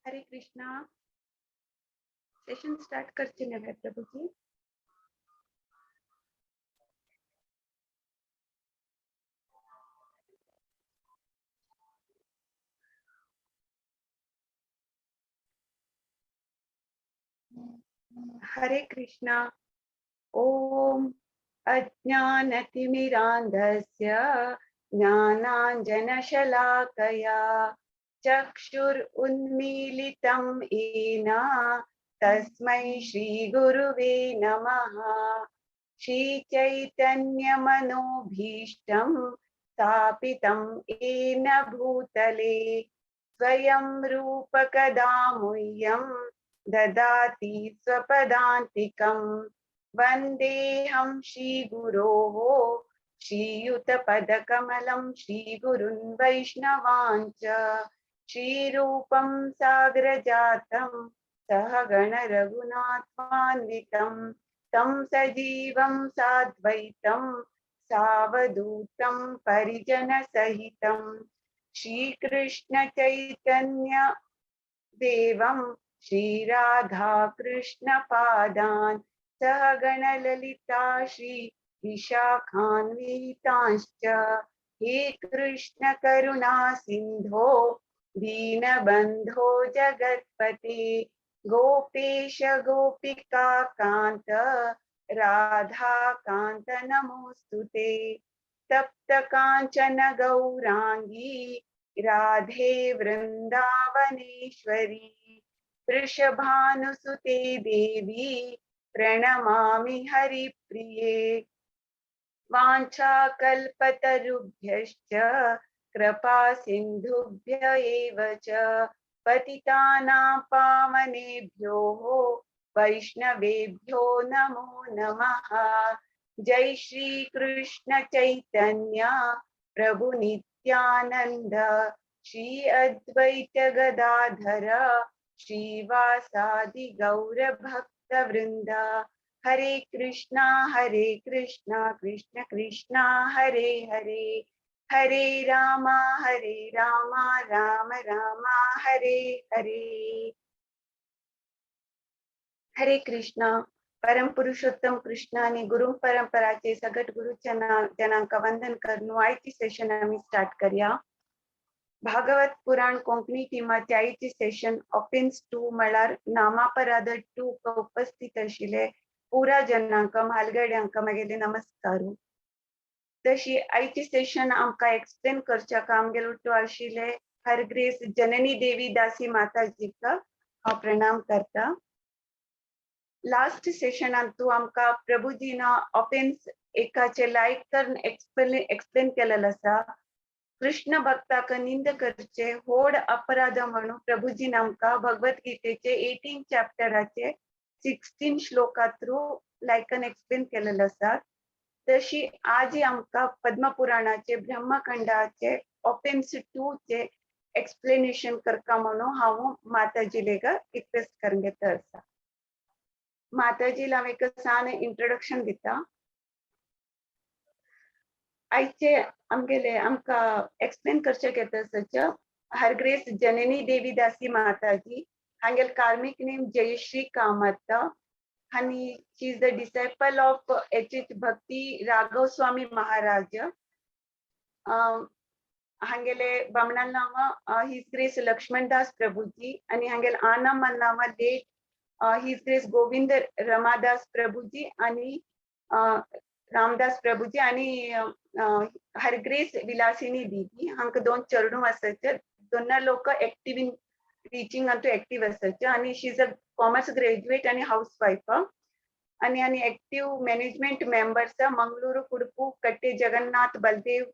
हरे Krishna. Seshan start करचे नव्हे प्रभुजी। हरे कृष्णा। ओम अज्ञानतिमिरान्धस्य ज्ञानाञ्जनशलाकया चक्षुरुन्मीलितं येन तस्मै श्रीगुरुवे नमः। श्रीचैतन्यमनोभीष्टं स्थापितं येन भूतले स्वयं रूपकदा मह्यं ददाति स्वपदान्तिकं। वन्देऽहं श्रीगुरोः श्रीयुतपदकमलं श्रीगुरुन् वैष्णवान् च। श्रीरूपं सागरजातं सहगण रघुनाथान्वितं तं सजीवं साद्वैतं सावधूतं परिजनसहितं। श्रीकृष्ण चैतन्य देवं श्रीराधा कृष्ण पादान् सहगण ललिता श्री विशाखान्वितांश्च। हे कृष्ण करुणा सिंधो दीनबंधो जगत्पते गोपेश गोपिका कांत राधा कांत नमोस्तुते। तप्त कांचन गौरांगी राधे वृंदावनेश्वरी वृषभानुसुते देवी प्रणमामि हरिप्रिये। वाञ्छाकल्पतरुभ्यश्च कृपा सिन्धुभ्य एव च पतितानां पावनेभ्यो वैष्णवेभ्यो नमो नमः। जय श्री कृष्ण चैतन्य प्रभु नित्यानंद श्री अद्वैत गदाधर श्रीवासादि गौर भक्त वृंद। हरे कृष्णा कृष्ण कृष्णा हरे हरे, हरे रामा राम रामा हरे हरे। हरे कृष्णा। परम पुरुषोत्तम कृष्ण आणि गुरु परंपराचे सगट गुरुच्या जनांका वंदन करून आयची सेशन आम्ही स्टार्ट करूया। भागवत पुराण कोंकणी टीमाचे आयची सेशन ऑफेन्स 2 म्हळ्यार नामापराध 2 उपस्थित आशिल्ले पुरा जनांक म्हालगड्यांक मागेले नमस्कार। तशी आयची सेशन आमकां एक्सप्लेन करच्याक आमगेलो टू आशिल्ले हर ग्रेस जननी देवी दासी माताजीक हांव प्रणाम करता। लास्ट सेशनान तूं आमकां प्रभुजीन ऑफेन्स एकाचे लायक करून एक्सप्लेन केलेलो आसा। कृष्ण भक्ताक निंद करचे होड अपराध म्हणून प्रभुजीन आमकां भगवत गीतेचे 18 चॅप्टराचे 16 श्लोका थ्रू लायकन एक्सप्लेन केलेलो आसा। तशी आजी आमकां पद्मपुराणाचे ब्रह्मखंडाचे ऑफेन्स 2 चे एक्सप्लेनेशन करता म्हणून हांव माताजी लेग रिक्वेस्ट करून घेता आसा। माताजीला हांव एक सान इंट्रोडक्शन दिता। आयचे आमगेले आमकां एक्सप्लेन करचे घेता आसा हर ग्रेस जननी देवी दासी माताजी हांगेल कार्मिक नेम जयश्री कामत आणि she is the disciple of H H Bhakti Raghav Swami Maharaj. हांगेले बामणाल नांव his grace Laxmandas Prabhuji आणि हांगेले आनामल नांव late his grace Govind Ramadas Prabhuji आणि रामदास प्रभुजी आणि हर ग्रेस विलासिनी दीदी हांकां दोन चेडूं आसात। दोन लोक active in teaching Antu active आसात आणि she is a commerce graduate आणि हाऊस वाईफ आणि आणि active management members Mangaluru Kudupu Katte Jagannath Baldev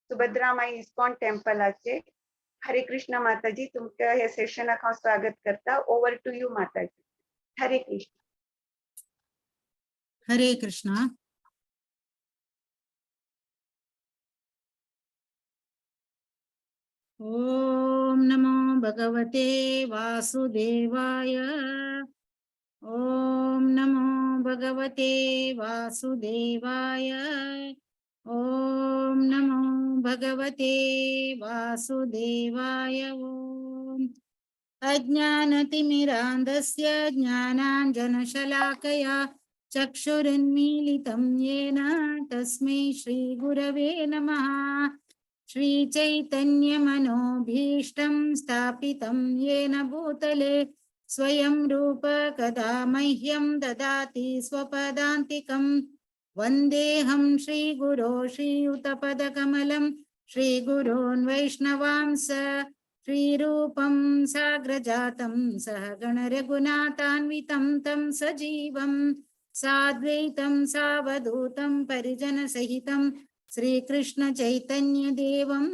Subhadramai ISKCON टेम्पलाचे। हरे कृष्ण माताजी, तुमकां हे सेशनाक हांव स्वागत करता। Over to you Mataji. Hare Krishna. Hare Krishna. ओम नमो भगवते वासुदेवाय। ओम नमो भगवते वासुदेवाय। ओम नमो भगवते वासुदेवाय। ओम अज्ञानतिमिरान्धस्य ज्ञानाञ्जनशलाकया चक्षुरुन्मीलितं येन तस्मै श्रीगुरवे नमः। श्रीचैतन्यमनोभीष्टं स्थापितं येन भूतले स्वयं रूप कदा मह्यं ददाति स्वपदान्तिकं। वन्देऽहं श्रीगुरो श्रीयुतपदकमलं श्रीगुरून् वैष्णवांस श्रीरूपं साग्रजातं सहगणरघुनाथान्वितं तं सजीवं साद्वैतं सावधूतं परिजनसहितं श्रीकृष्ण चैतन्यदेवं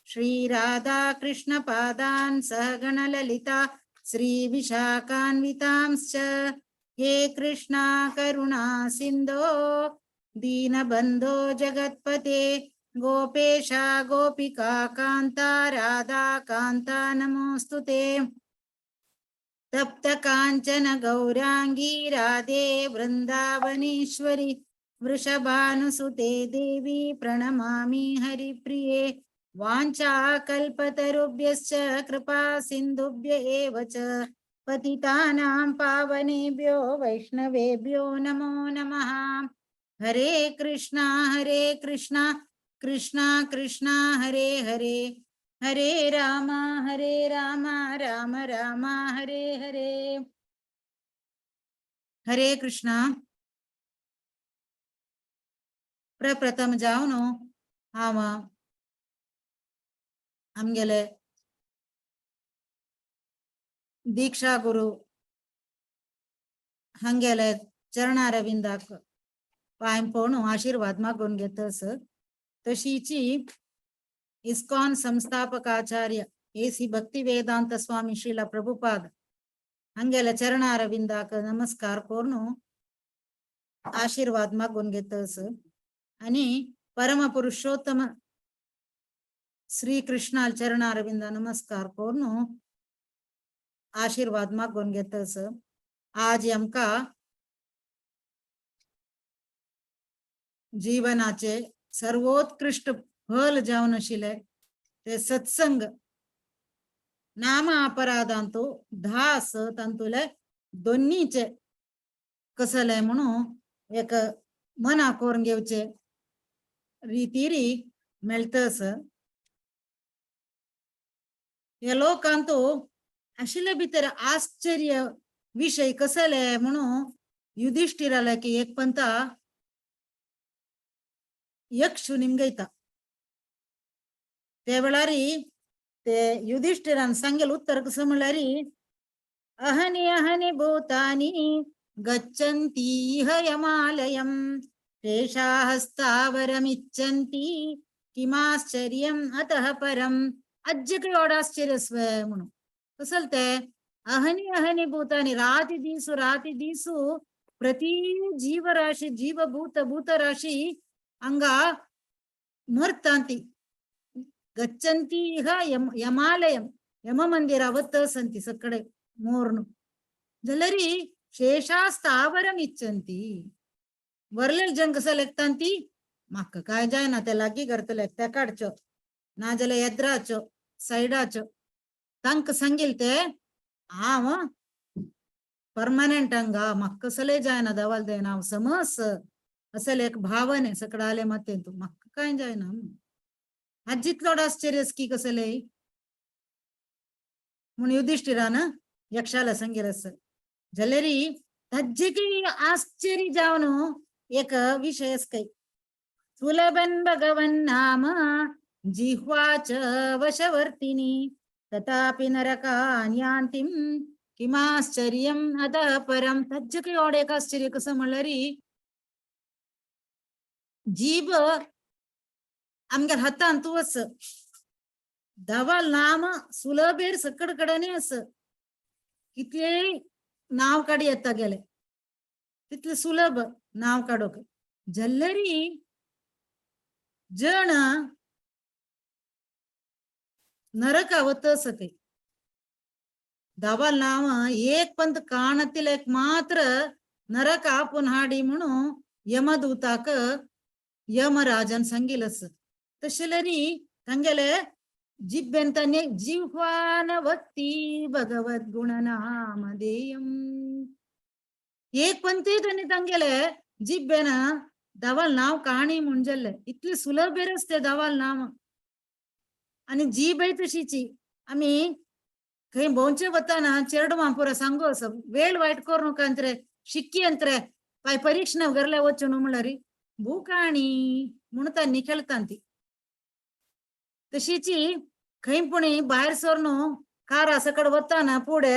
श्रीराधाकृष्णपादान् सहगणललिता श्रीविशाखान्वितांश्च। हे कृष्णा करुणा सिन्धो दीनबन्धो जगत्पते गोपेशा गोपिका कान्ता राधा कान्ता नमोऽस्तु ते। तप्त काञ्चन गौराङ्गी राधे वृन्दावनेश्वरि वृषभानुसुते देवी प्रणमामि हरिप्रिये। वाञ्छाकल्पतरुभ्यश्च कृपा सिन्धुभ्य एव च पतितानां पावनेभ्यो वैष्णवेभ्यो नमो नमः। हरे कृष्णा कृष्णा कृष्णा हरे हरे, हरे राम राम राम हरे हरे। हरे कृष्णा। प्रप्रथम जावन हांव आमगेले दीक्षा गुरु हांगेले चरणारविंदाक पांय पळोवन आशीर्वाद मागून घेतस। तशीची इस्कॉन संस्थापकाचार्य एसी भक्ति वेदांत स्वामी श्रील प्रभुपाद हांगेले चरणारविंदाक नमस्कार करून आशीर्वाद मागून घेतस। आणि परमपुरुषोत्तम श्री कृष्णा चरणारविंद नमस्कार करून आशीर्वाद मागून घेतस। आज आमका जीवनाचे सर्वोत्कृष्ट फल जावन आशिल्ले ते सत्संग नाम अपराधांतु 10 तांतुले दोन्हीचे कसले म्हणून एक मना करून घेवचे रितीरी मेळतस। ह्या लोकांतु आशिल्ले भितर आश्चर्य विषय कसले म्हणून युधिष्ठिराला की एक पंता यक्ष निमगयता। ते वेळारी ते युधिष्ठिरान सांगेल उत्तर कसं म्हणल्यार अहनि अहनि भूतानि गच्छन्ति इह यमालयं शेषाहस्तावरमिच्छन्ति किमाश्चर्यम् अतः परम्। अज्जक एवढं आश्चर्य म्हणून कसं ते अहनि अहनि भूतानि राती दिसू प्रति जीवराशी जीवभूत भूतराशी अंगा मरतांती गच्छन्ति इह यमालयं यममंदिरावत संती सकडे मोर्नु जलरी शेषास्तावरम इच्छन्ति वरलेल जन कसं लेखतांती म्हाका काय जायना ते लागीं करतले ते काडचो नाजाल्यार येद्राचो सायडाचो तांकां सांगील ते हांव परमनंट हांगा म्हाका कसलें जायना दवाल जायना हांव समज असले एक भावने सकडाले मतें तूं म्हाका काय जायना। आजितलो आश्चर्य की कसले म्हूण युधिष्ठिरान यक्षाला सांगेल आसा। जाल्यारी ताजेकय आश्चर्य जावन एक विषय काय सुलभन भगवन् नाम जिह्वा च वशवर्तिनी तथापि नरकान् यान्तिं किमाश्चर्यम् अतः परं। ताजेकय व्हड एक आश्चर्य कसं म्हणल्यार जीभ आमगेर हातान तूं वच धवाल नाम सुलभेर सकड कडेन आस कितलेय नांव काडी येता गेले तितले सुलभ नांव काडूंक जल्लरी जण नरका वत सके धवाल नाव एक पंत काणतील एक मात्र नरक आपून हाडी म्हणून यमदूताक यमराजन सांगिलस। तशें तांगेले जिब्बेन तांणी जिह्वान वक्ती भगवत गुणनामधेयम. एक पंथी तांणी तांगेले जिब्बेन दवाल नाव काणी म्हूण जाल्ले इतले सुलभ ते दवाल नाम. आनी जीबय तशीची आमी खंय भोंवचे वताना चेडवां पुरा सांगू असो वेळ वायट करू नका अंत्रे शिक्की अंत्रे पाय परीक्षण घरले वचू न्हू म्हणल्यार भूकाणी म्हणून तांणी खेळतां ती. तशीची खंय पुणी भायर सर न्हू कारा सकड वताना पुढे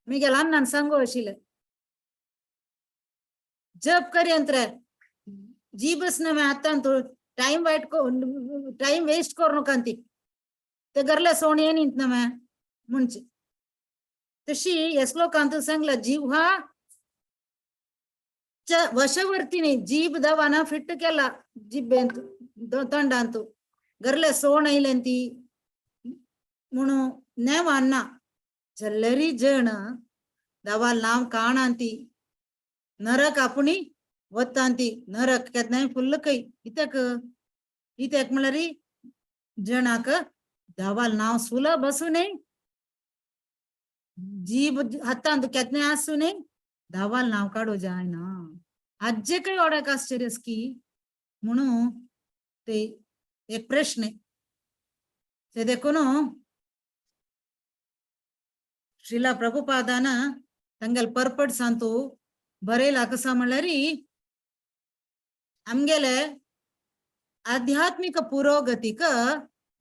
मिगेल अण्णान सांगू आशिल्लें जप करी अंत्रे जीबस नव्हे आतां तूं टायम वायट टायम वेस्ट करू नका ती ते घरले सोण येनीत नव्हे म्हणचे. तशी ह्या श्लोकांत सांगला जिव्हा वशवर्तिनी जीभ दवाना फिट केला जिब्बेंत तोंडांतू घरले सोण आयलें ती म्हणून नेवाना जल्लरी जण दवाल नाव काणांती नरक आपुणी वतांती नरक केन्नाय फुल्ल खंय कित्याक कित्याक म्हणल्यार जणाक दवाल नाव सुलभ आसूं न्हय जीभ हातांत केन्नाय आसूं न्हय दवाल नाव काडू जायना. आज्जे काही ओडाक आश्चर्य की म्हणून ते एक प्रश्न ते देखून श्रीला प्रभुपादान तांगेले परपट सांतू बरयला कसा म्हणल्यार आमगेले आध्यात्मिक पुरोगतीक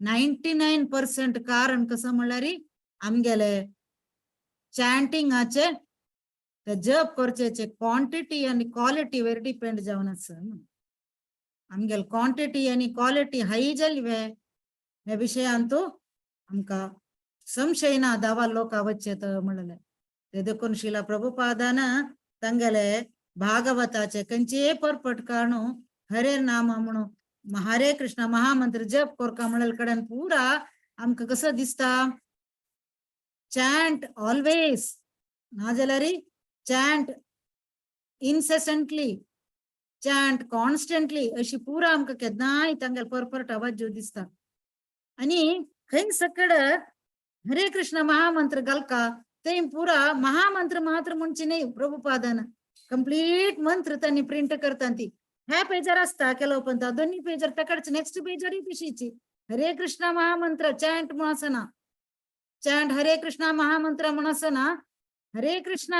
99% कारण कसं म्हणल्यार आमगेले चॅन्टिंगाचे ते जप करचेचे क्वांटिटी आनी क्वालिटी वर डिपेंड जावन आसा. आमगेले क्वांटिटी आनी क्वालिटी हाय जाली वे ह्या विशयांतू आमकां संशय ना दावा लोक वच्चे म्हणलें. ते देखून शिला प्रभुपादान तांगेले भागवताचे खंयचेय परपट काणू हरे नाम म्हणून हरे कृष्ण महामंत्र जप करका म्हणले कडेन पुरा आमकां कसो दिसता चॅन्ट ऑलवेज नाजाल्यार चॅन्ट इनसेसंटली चॅन्ट कॉन्स्टंटली अशी पुरा आमकां केन्नाय तांगेले परपट आवाज दिसता. आनी खंय सकड हरे कृष्ण महामंत्र घालका ते पुरा महामंत्र मात्र म्हणचे न्हय प्रभुपादान कंप्लीट मंत्र त्यांनी प्रिंट करता ती. ह्या पेजार असता केलो पण दोन्ही पेजर तकडचे नेक्स्ट पेजरय तशीची हरे कृष्ण महामंत्र चॅन्ट म्हूण आसना चॅन्ट हरे कृष्ण महामंत्र म्हूण आसना हरे कृष्ण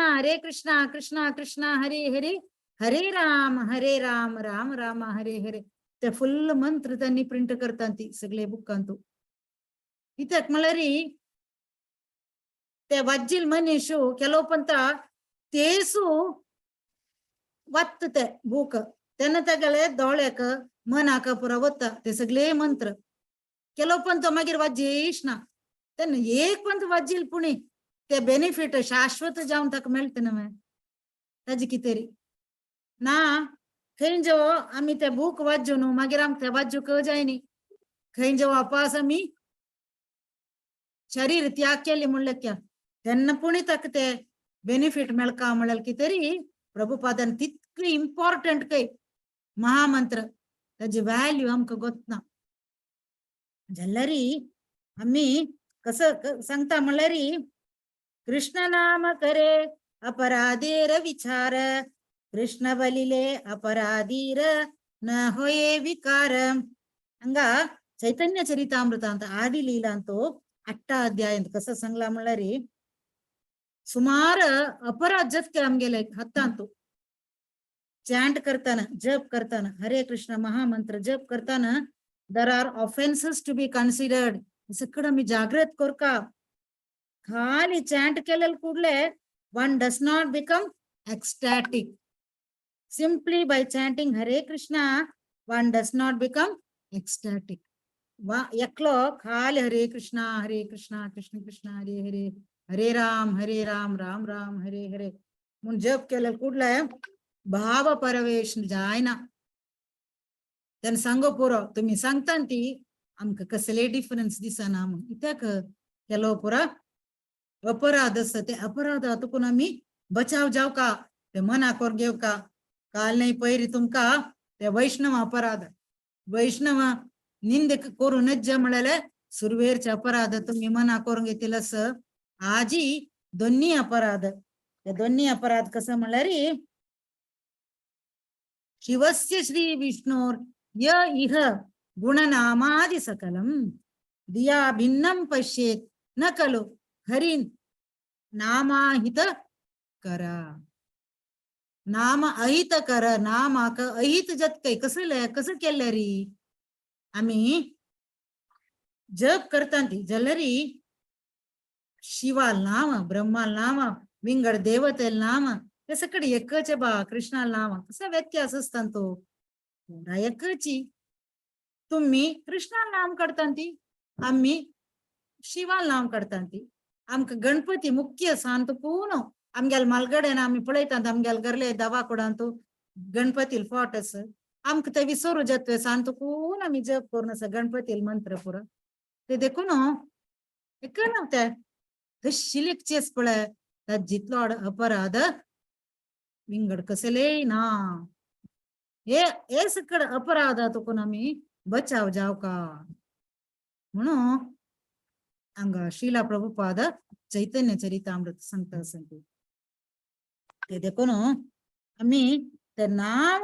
कृष्ण कृष्ण हरे हरे हरे राम राम राम हरे हरे ते फुल्ल मंत्र त्यांनी प्रिंट करता ती सगळे बुकांतू. कित्याक म्हणल्यार ते वज्जील मनीषु ಕೆಲವು ಪಂತ ತೇಸು वत्त ते बूक तेन्ना तेगेले दोळ्याक मनाक पुरा वता ते सगळे मंत्र. ಕೆಲವು पंत मागीर वाजेश ना तेन्ना एक पंत वाजील पुणी ते बेनिफिट शाश्वत जावन ताका मेळटा न्हय ताजे कितें ना. खंय जो आमी ते बूक वाज्यो न्हू मागीर आमकां ते वाज्यूंक जायनी. खंय जो वापास आमी शरीर त्याग केले म्हणल्यार क्या तेन्ना पुणी ताका ते बेनिफीट मेळका म्हणल्यार कितें प्रभुपादान तितले इम्पॉर्टंट काय महामंत्र ताजी व्हॅल्यू आमकां गोतना. जाल्यार आमी कसं सांगता म्हणल्यार कृष्ण नाम करे अपराधेर विचार कृष्ण बलिले अपराधीर न होये विकार. हांगा चैतन्य चरितामृतांत आदि लीलांतो अट्टा अध्याय कसं सांगला म्हणल्यार सुमार अपराध जतके आमगेले हातांतू चॅन्ट करताना जप करताना हरे कृष्ण महामंत्र जप करताना there are offences to be considered. सगळं आमी जागृत करका. खाली चॅन्ट केलेले कुडले one does not become ecstatic. Simply by chanting Hare Krishna one does not become ecstatic. वा एकलो खाली हरे कृष्ण कृष्ण कृष्ण हरे हरे हरे राम राम राम हरे हरे म्हूण जप केले कुडले भाव परवेश जायना. तेन्ना सांगो पुरो तुमी सांगता ती आमकां कसले डिफरन्स दिसना म्हूण. कित्याक केलो पुरा अपराध आसता ते अपराध तुकून आमी बचाव जावका ते मनाक करून घेवका. काल न्हय पयरी तुमकां ते वैष्णव अपराध वैष्णव निंद करूं नज्ज म्हणलेले सुरवेरचे अपराध तुम्ही मना करून घेतील असं आजी दोन्ही अपराध, ते दोन्ही अपराध कसं म्हणल्यार शिवस्य श्री विष्णोर य इह गुणनामादि सकलम दिया भिन्नं पश्येत न खलु हरिन नामाहित करा. नाम अहित कर, नामाक अहित जत कसं कसं केलं री आम्ही जप करता ती जलरी शिवाल नाम ब्रह्माल नाम विंगड देवतेल नाम हे सगळे एकच बा कृष्णाल नाम कसा व्यत्यास असता तो पुरा एकची. तुम्ही कृष्णाल नाम काडता ती आम्ही शिवाल नाम काडता ती. आमकां गणपती मुख्य सांत पूर्ण आमगेले मालगड्यान आमी पळयतात आमगेले घरले दवाकुडांत गणपतील फोट आसा आमकां ते विसरू जाता सांत कोण आमी जप करून आसा गणपतील मंत्र पुरो ते देखून एक ना ते तशी लेखचेच पळय जितलो अपराध विंगड कसले ना हे हे सकड अपराध तुकून आमी बचाव जाव का म्हणून हांगा श्रीला प्रभुपाद चैतन्य चरितामृत सांगता आसा ते देखून आमी ते नाम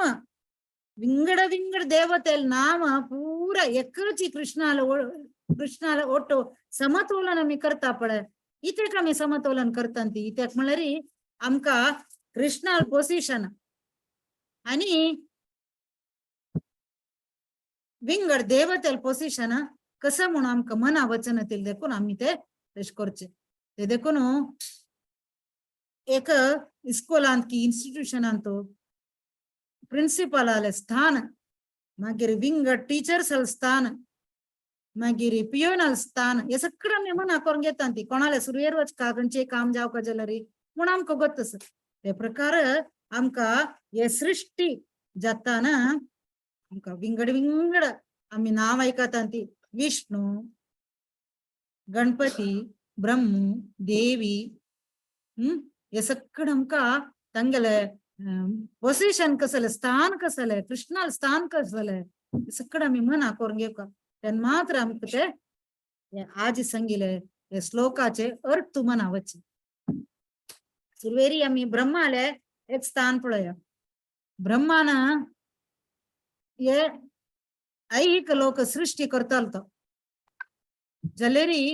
विंगड विंगड देवतेल नाम पुरा एकची कृष्णाला कृष्णाला ಒಟ್ಟು समतोलन आमी करता पळय इतेक आमी समतोलन करता ती इत्याक म्हणल्यार आमकां कृष्णाल पोजिशन आणि विंगड देवतेल पोजिशन कसं म्हणून आमकां मना वचन येतील देखून आमी ते तशें करचे. ते देखून एक इस्कोलांत की इन्स्टिट्यूशनांत प्रिन्सिपलाले स्थान मागीर विंगड टिचर्स स्थान मागीर पियोनाल स्थान हे सगळं आमी मना करून घेता ती कोणाले सुरवेर वचका खंयचें काम जावका जाल्यार म्हूण आमकां गोत आसा. ते प्रकार आमकां हे सृष्टी जाता ना आमकां विंगड विंगड आमी नांव आयकता ती विष्णू गणपती ब्रह्म देवी हे सगळं आमकां तांगेले पोजिशन कसलें स्थान कसलें कृष्णाल स्थान कसलें हे सगळं आमी मना करून घेवका तेन्ना मात्र आमकां ते आजी सांगिले हे श्लोकाचे अर्थ मना वचे. सुरवेरी आमी ब्रह्माले एक स्थान पळया. ब्रह्मान हे ऐहिक लोक सृष्टी करतालो तो जाल्यारी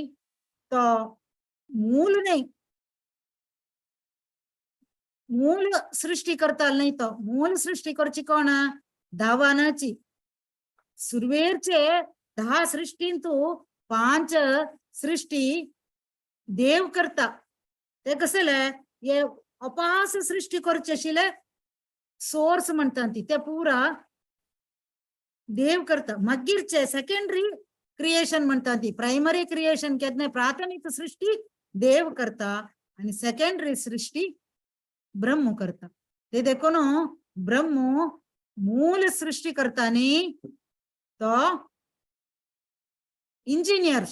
तो मूल न्हय मूल सृष्टी करतालो न्हय तो मूल सृष्टी करची कोण धावानाची. सुरवेरचे 10 सृष्टींतू 5 सृष्टी देव करता. ते कसले हे अपास सृष्टी करचे आशिल्ले सोर्स म्हणटा ती ते पुरा देव करता. मागीरचे सेकेंडरी क्रिएशन म्हणटा ती प्रायमरी क्रिएशन केन्ना प्राथमिक सृष्टी देव करता आणि सेकेंडरी सृष्टी ब्रह्म करता. ते देखून ब्रह्म मूल सृष्टी करता न्ही तो इंजिनियर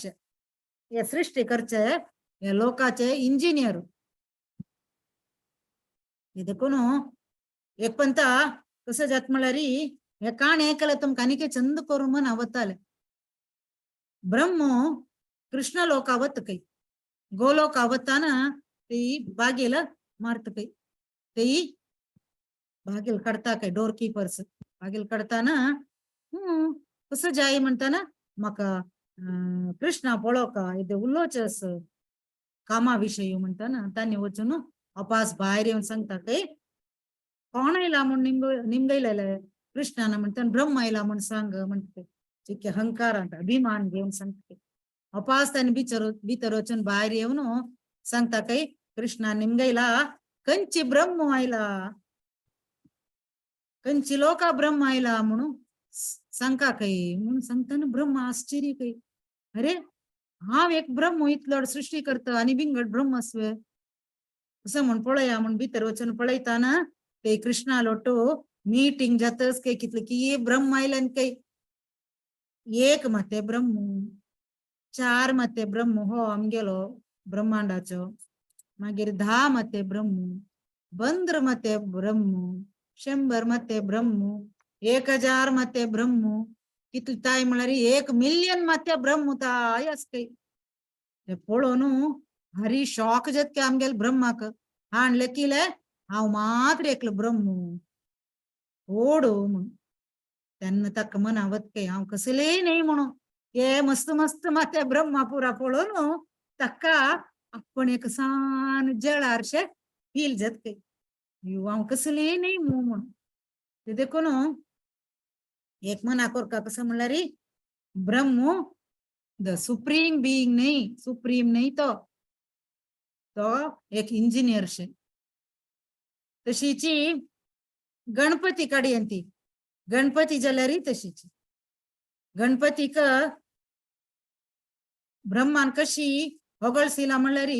हे सृष्टी करचे हे लोकाचे इंजिनियर. हे देखून एक पंता कसं जात म्हळ्यार हे काण ऐकलं तुमकां आनीक चंद करून मन वताले. ब्रह्म कृष्ण लोका वत खंय गोलोका वताना ती बागेल मारता खंय ते बागेल काडता काय डोर किपर्स बागेल काडताना कसं जाय म्हणताना म्हाका कृष्णा पळोवका येदे उलोवचें आसा कामा विशयी म्हणताना तांणी वचून अपास भायर येवन सांगता खंय कोण आयला म्हूण निमगयलेले कृष्णान म्हणटान ब्रह्म आयला म्हूण सांग म्हणटा चिके अहंकारांत अभिमान घेवन सांगता. अपास तांणी भितर वचून भायर येवन सांगता खंय कृष्णा निमगयला खंयची ब्रह्म आयला खंयची लोका ब्रह्म आयला म्हणून सांगका खंय म्हणून सांगता ब्रह्म आश्चर्य खंय अरे हांव एक ब्रह्म इतलो सृष्टी करता आनी विंगड ब्रह्म आसवे असं म्हण पळया म्हण भितर वचून पळयताना ते कृष्णा लोटो मीटिंग जातच काय कितले की ब्रह्म आयल्यान काय एक माते ब्रह्म 4 माते ब्रह्म हो आमगेलो ब्रह्मांडाचो मागीर 10 माते ब्रह्म 15 माते ब्रह्म 100 माते ब्रह्म 1000 माते ब्रह्म कितले ताय म्हळ्यार 1 मिलियन मात्या ब्रह्म ताय आसतय. ते पळोवन हरी शॉक जात आमगेले ब्रह्माक. हाणले किले हांव मात्र एकलो ब्रह्म ओडो म्हणून. तेन्ना ताका मना वतके हांव कसलेय न्ही म्हणून हे मस्त मस्त मात्या ब्रह्मा पुरा पळोवन ताका आपण एक सान जळारशे फील जातके हांव कसलेय न्ही म्हणून. ते देखून एक मना कोरका कसं म्हणल्यार ब्रह्म the supreme being न्ही, सुप्रीम न्ही, तो तो एक इंजिनियर शे. तशीची गणपती काडयंती गणपती जाल्यार तशीची गणपतीक ब्रह्मान कशी होगळसिला म्हणल्यार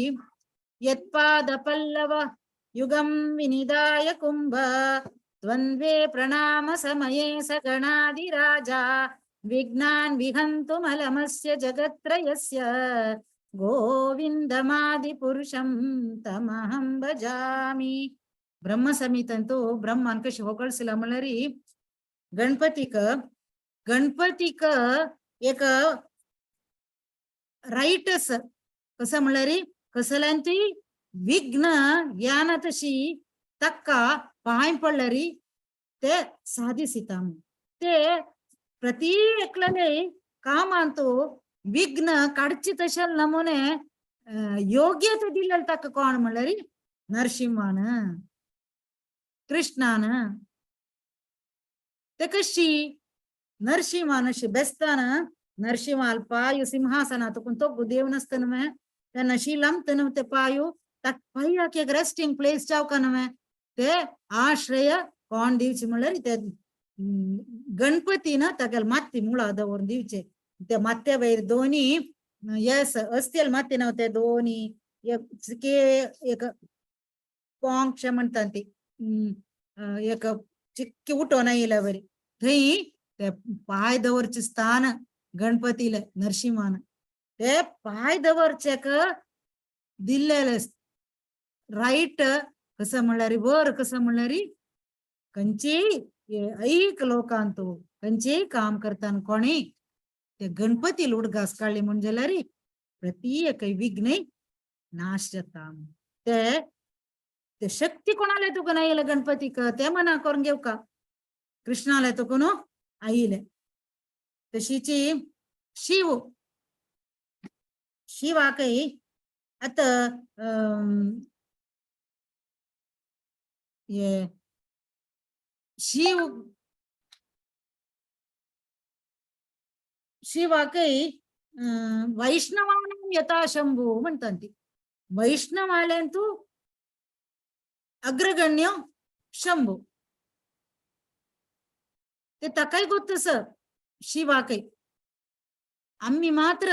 यत्पाद पल्लव युगम विनिदाय कुंभ द्वंद्वे प्रणाम समये स गणाधिराजा विघ्नान् विहन्तु मलमस्य जगत्त्रयस्य गोविंदमादिपुरुषं तमहं भजामि. ब्रह्म समितंतु ब्रह्मान कशी होगळसिला म्हणल्यार गणपतीक गणपतीक एक राईटस कसं म्हणल्यार कसल्यांची विघ्न याना तशी तक्का पांय पडल्यार ते साधिसिता. ते प्रತಿ एकल्याले कामांतु विघ्न काडची तशेल नमुने योग्यते दिलेल ताका कोण म्हणल्यार नरसिंहान कृष्णान. ते कशी नरसिंहान अशी बेसताना नरसिंहाल पायु सिंहासना तुकून तोगु देव नसतनवे तेन्ना शी लांबतन ते पायु ताक पायाक एक रेस्टिंग प्लेस जावका नवे ते आश्रय कोण दिवचे म्हणल्यार ते गणपती ना तागेल माती मुळा दवरून दिवचे. ते मात्या वयर दोनी येस अस्तेल माती नाव ते दोनी एक एक पोंगशे म्हणटा ती एक चिक्की उठोन आयिल्ल्या वरी थंय ते पांय दवरचे स्थान गणपतीले नरसिंहान ते पांय दवरचेक दिल्लेले राईट कसं म्हणल्यार वर कसं म्हणल्यार खंयचेय ऐक लोकांतू खंयचेय काम करताना कोणी ते गणपती उडगास काडली म्हण जाल्यार प्रति एक विघ्न नाश जाता. ते ते शक्ती कोणाले तुका आयले गणपतीक ते मना करून घेवका कृष्णाले तुका न्हू आयले. तशीची शिव शिवाकय आतां हे शिव शिवाकय वैष्णवानां यथा शंभू म्हणतात ती. वैष्णवाल्यांतू अग्रगण्य शंभू ते ताकाय गोत्तस शिवाकय. आम्ही मात्र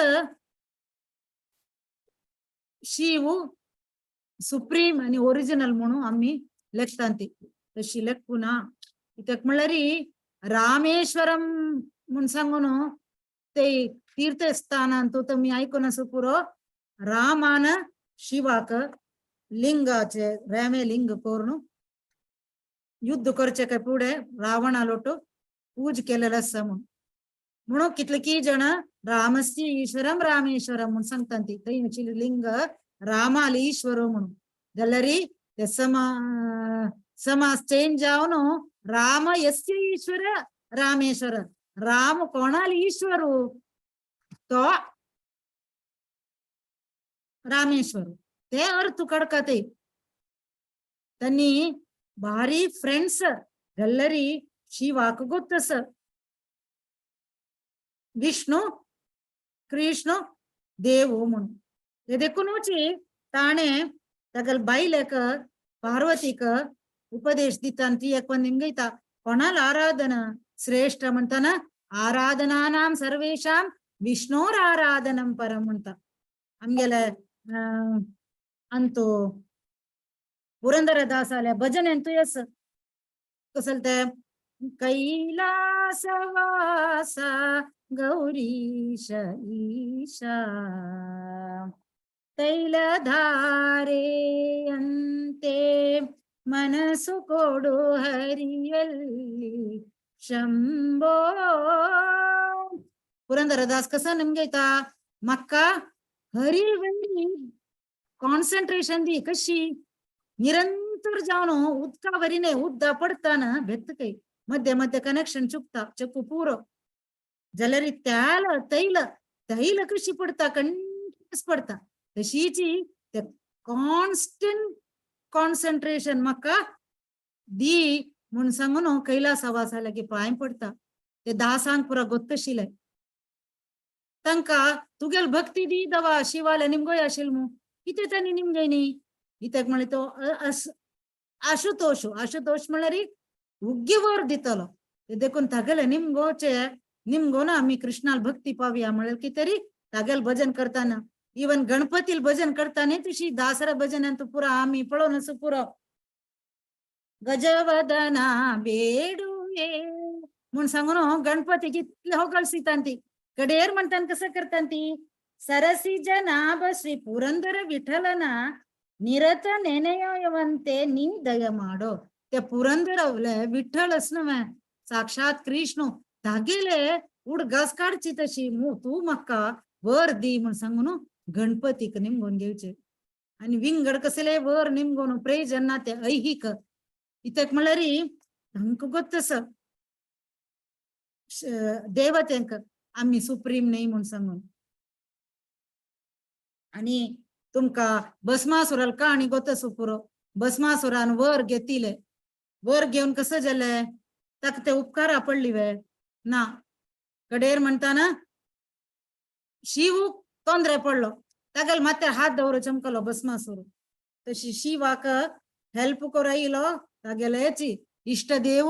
शिव सुप्रीम आणि ओरिजिनल म्हणून आम्ही लेखतात ती. तशी लेखू ना कित्याक म्हणल्यार रामेश्वरम म्हूण सांगून ते तीर्थस्थानांतू तुमी आयकून आसूं पुरो रामान शिवाक लिंगाचे रामे लिंग करून युद्ध करचे काय पुढे रावणा लोटो पूज केलेला आसा म्हणून. म्हणून कितले की जण रामस्य ईश्वरम रामेश्वरम म्हणून सांगतात ती. थंय लिंग रामाले ईश्वर म्हणून जाल्यार ते समाज चेंज जावन राम यस्य ईश्वर रामेश्वर राम कोणाले ईश्वर तो रामेश्वर ते अर्थ काडका ते. त्यांनी भारी फ्रेंड्स गल्लरी शिवाक गोत्तस विष्णु कृष्ण देव म्हणून. ते देखूनच ताणे तागेल बायलेक पार्वतीक उपदेश दिता ती एक निमगयता कोणाला आराधना श्रेष्ठ म्हणताना आराधनानां सर्वेषां विष्णोर आराधनं परम म्हणता. आमगेले अंतू पुरंदरदासाले भजन ಎಂತೂ ಎಸ್ कसल ते कैलासवास गौरीश ईशा तैलधारे अंते मनसु कोಡು हरियल्ली शंभो. पुरंदरदास कसो निमगयता म्हाका हरी वरी कॉन्सन्ट्रेशन दी कशी निरंतर जावन उदका वरी न्हय उदका पडताना बेत्तकय मध्य मध्य कनेक्शन चुकता चक्कू पुरो जाल्यार त्याल तैल तैल कशी पडता कंटिन्युअस पडता तशीची ते कॉन्स्टंट कॉन्सन्ट्रेशन म्हाका दी म्हूण सांगून कैलासवासा लागीं पांय पडता. ते दासांक पुरा गोत्तशिले तांकां तुगेल भक्ती दी दवा शिवाले निमगोय आशिल मू कितें तांणी निमगय न्ही कित्याक म्हळ्यार तो आशुतोष आशुतोष म्हळ्यार उग्गी वर दितलो देखून तागेले निमगोचे निमगो ना आमी कृष्णाल भक्ती पावया म्हळ्यार कितें तरी तागेल भजन करताना इवन गणपतील भजन करताना तुशी दासरा भजन तूं पुरो आमी पळोवन असो पुरो गजवदना बेडुये म्हूण सांगून गणपती कितले होगळसितान ती कडेर म्हणटान कसं करतान ती सरसी जनाभ श्री पुरंदर विठलना निरत ನೆನೆಯುವಂತೆ ನೀ ದಯ ಮಾಡೋ. ते पुरंदरवले विठ्ठलच न्हय साक्षात कृष्ण तागेले उडगास काडची तशी तूं म्हाका वर दी म्हूण सांगून गणपतीक निमगोन घेवचे आनी विंगड कसले वर निमगोन प्रेजना ते ऐहिक कित्याक म्हळ्यार तांकां गोत्त आसा देवतेंक आमी सुप्रीम न्हय म्हूण सांगून. आनी तुमकां भस्मासुराल काणी गोत आसा पुरो. भस्मासुरान वर घेतिले वर घेवन कसं जालें ताका ते उपकारा पडली वे ना. कडेर म्हणटाना शिव तोंदरे पडलो तागेल माथ्यार हात दवर चमकलो भस्मासूर. तशी शिवाक हेल्प करू आयलो तागेलेची इश्ट देव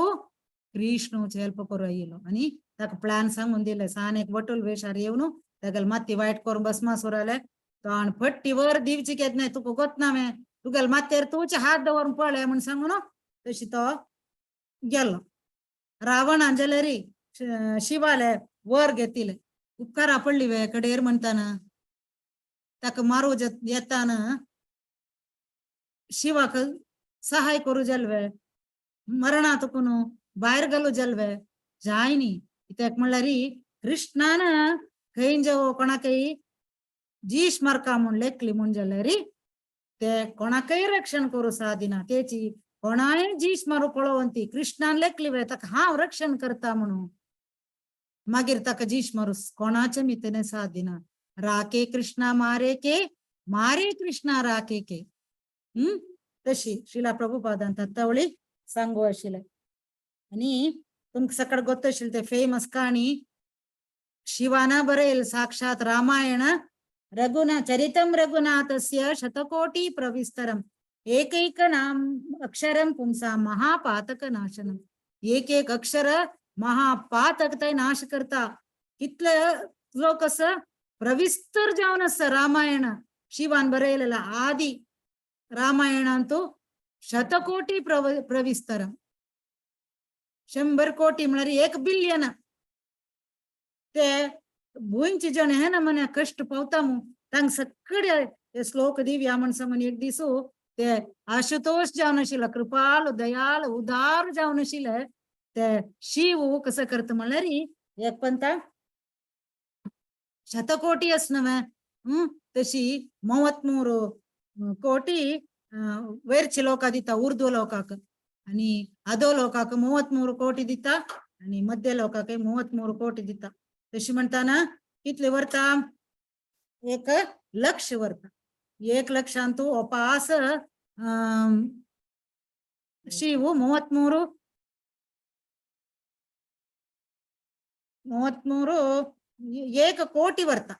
कृष्णूच हेल्प करू आयलो आनी ताका प्लॅन सांगून दिले सान एक वटूल वेशार येवन तागेल माती वायट करून भस्मासुराले तोंड फट्टी वर दिवची केत नाही तुका गोत ना मे तुगेल माथ्यार तूच हात दवरून पळय म्हूण सांगून तशी तो गेलो. रावणान जाल्यार शिवाले वर घेतिले उपकारा पडली वे कडेर म्हणटाना ताका मारू येताना शिवाक सहाय करू जाल वे मरणा तुकून भायर घालू जाल वे जाय न्ही. कित्याक म्हणल्यार कृष्णान खंय जेव कोणाकय जीश मारका म्हूण लेखली म्हूण जाल्यार ते कोणाकय रक्षण करू सादिना तेची कोणाय जीश मारू पळोवन ती कृष्णान लेखली वे ताका हांव रक्षण करता म्हणून मागीर ताका जीश मारू कोणाचे मितेने साथ दिना. राके कृष्णा मारे के मारे कृष्णा राके के तशी श्रीला प्रभुपादान तत्तावळी सांगू आशिल्लें. आनी तुमकां सकाळ गोत्त आशिल्लें ते फेमस काणी शिवाना बरयल साक्षात रामायण रघुना चरितम रघुनाथस्य शतकोटी प्रविस्तरम एकैक नाम अक्षरम पुंसा महापातक नाशनम. एक एक अक्षर महापातक ते नाश करता. कितले लोक असं प्रविस्तर जावन आसा रामायण शिवान बरयलेला आदी रामायणांतू शतकोटी प्रविस्तरम 100 कोटी म्हळ्यार 1 बिलियन. ते भूंयचे जण हे ना म्हणे कश्ट पावता मू तांकां सगळे ते श्लोक दिवया म्हण सांगून एक दिसू ते आशुतोष जावन आशिल्लो कृपाल दयाल उदार जावन आशिल्ले ते शिव कसं करता म्हणल्यार एक पंता शतकोटी आस न्हय तशी 33 कोटी वयरचे लोकां दिता उर्दू लोकांक आनी अधो लोकांक 33 कोटी दिता आनी मध्य लोकांक 33 कोटी दिता. तशी म्हणटाना कितले वरता 1 लक्ष वरता. 1 लक्षांतू उपास शिव 33 1 ಕೋಟಿ ವರ್ತ.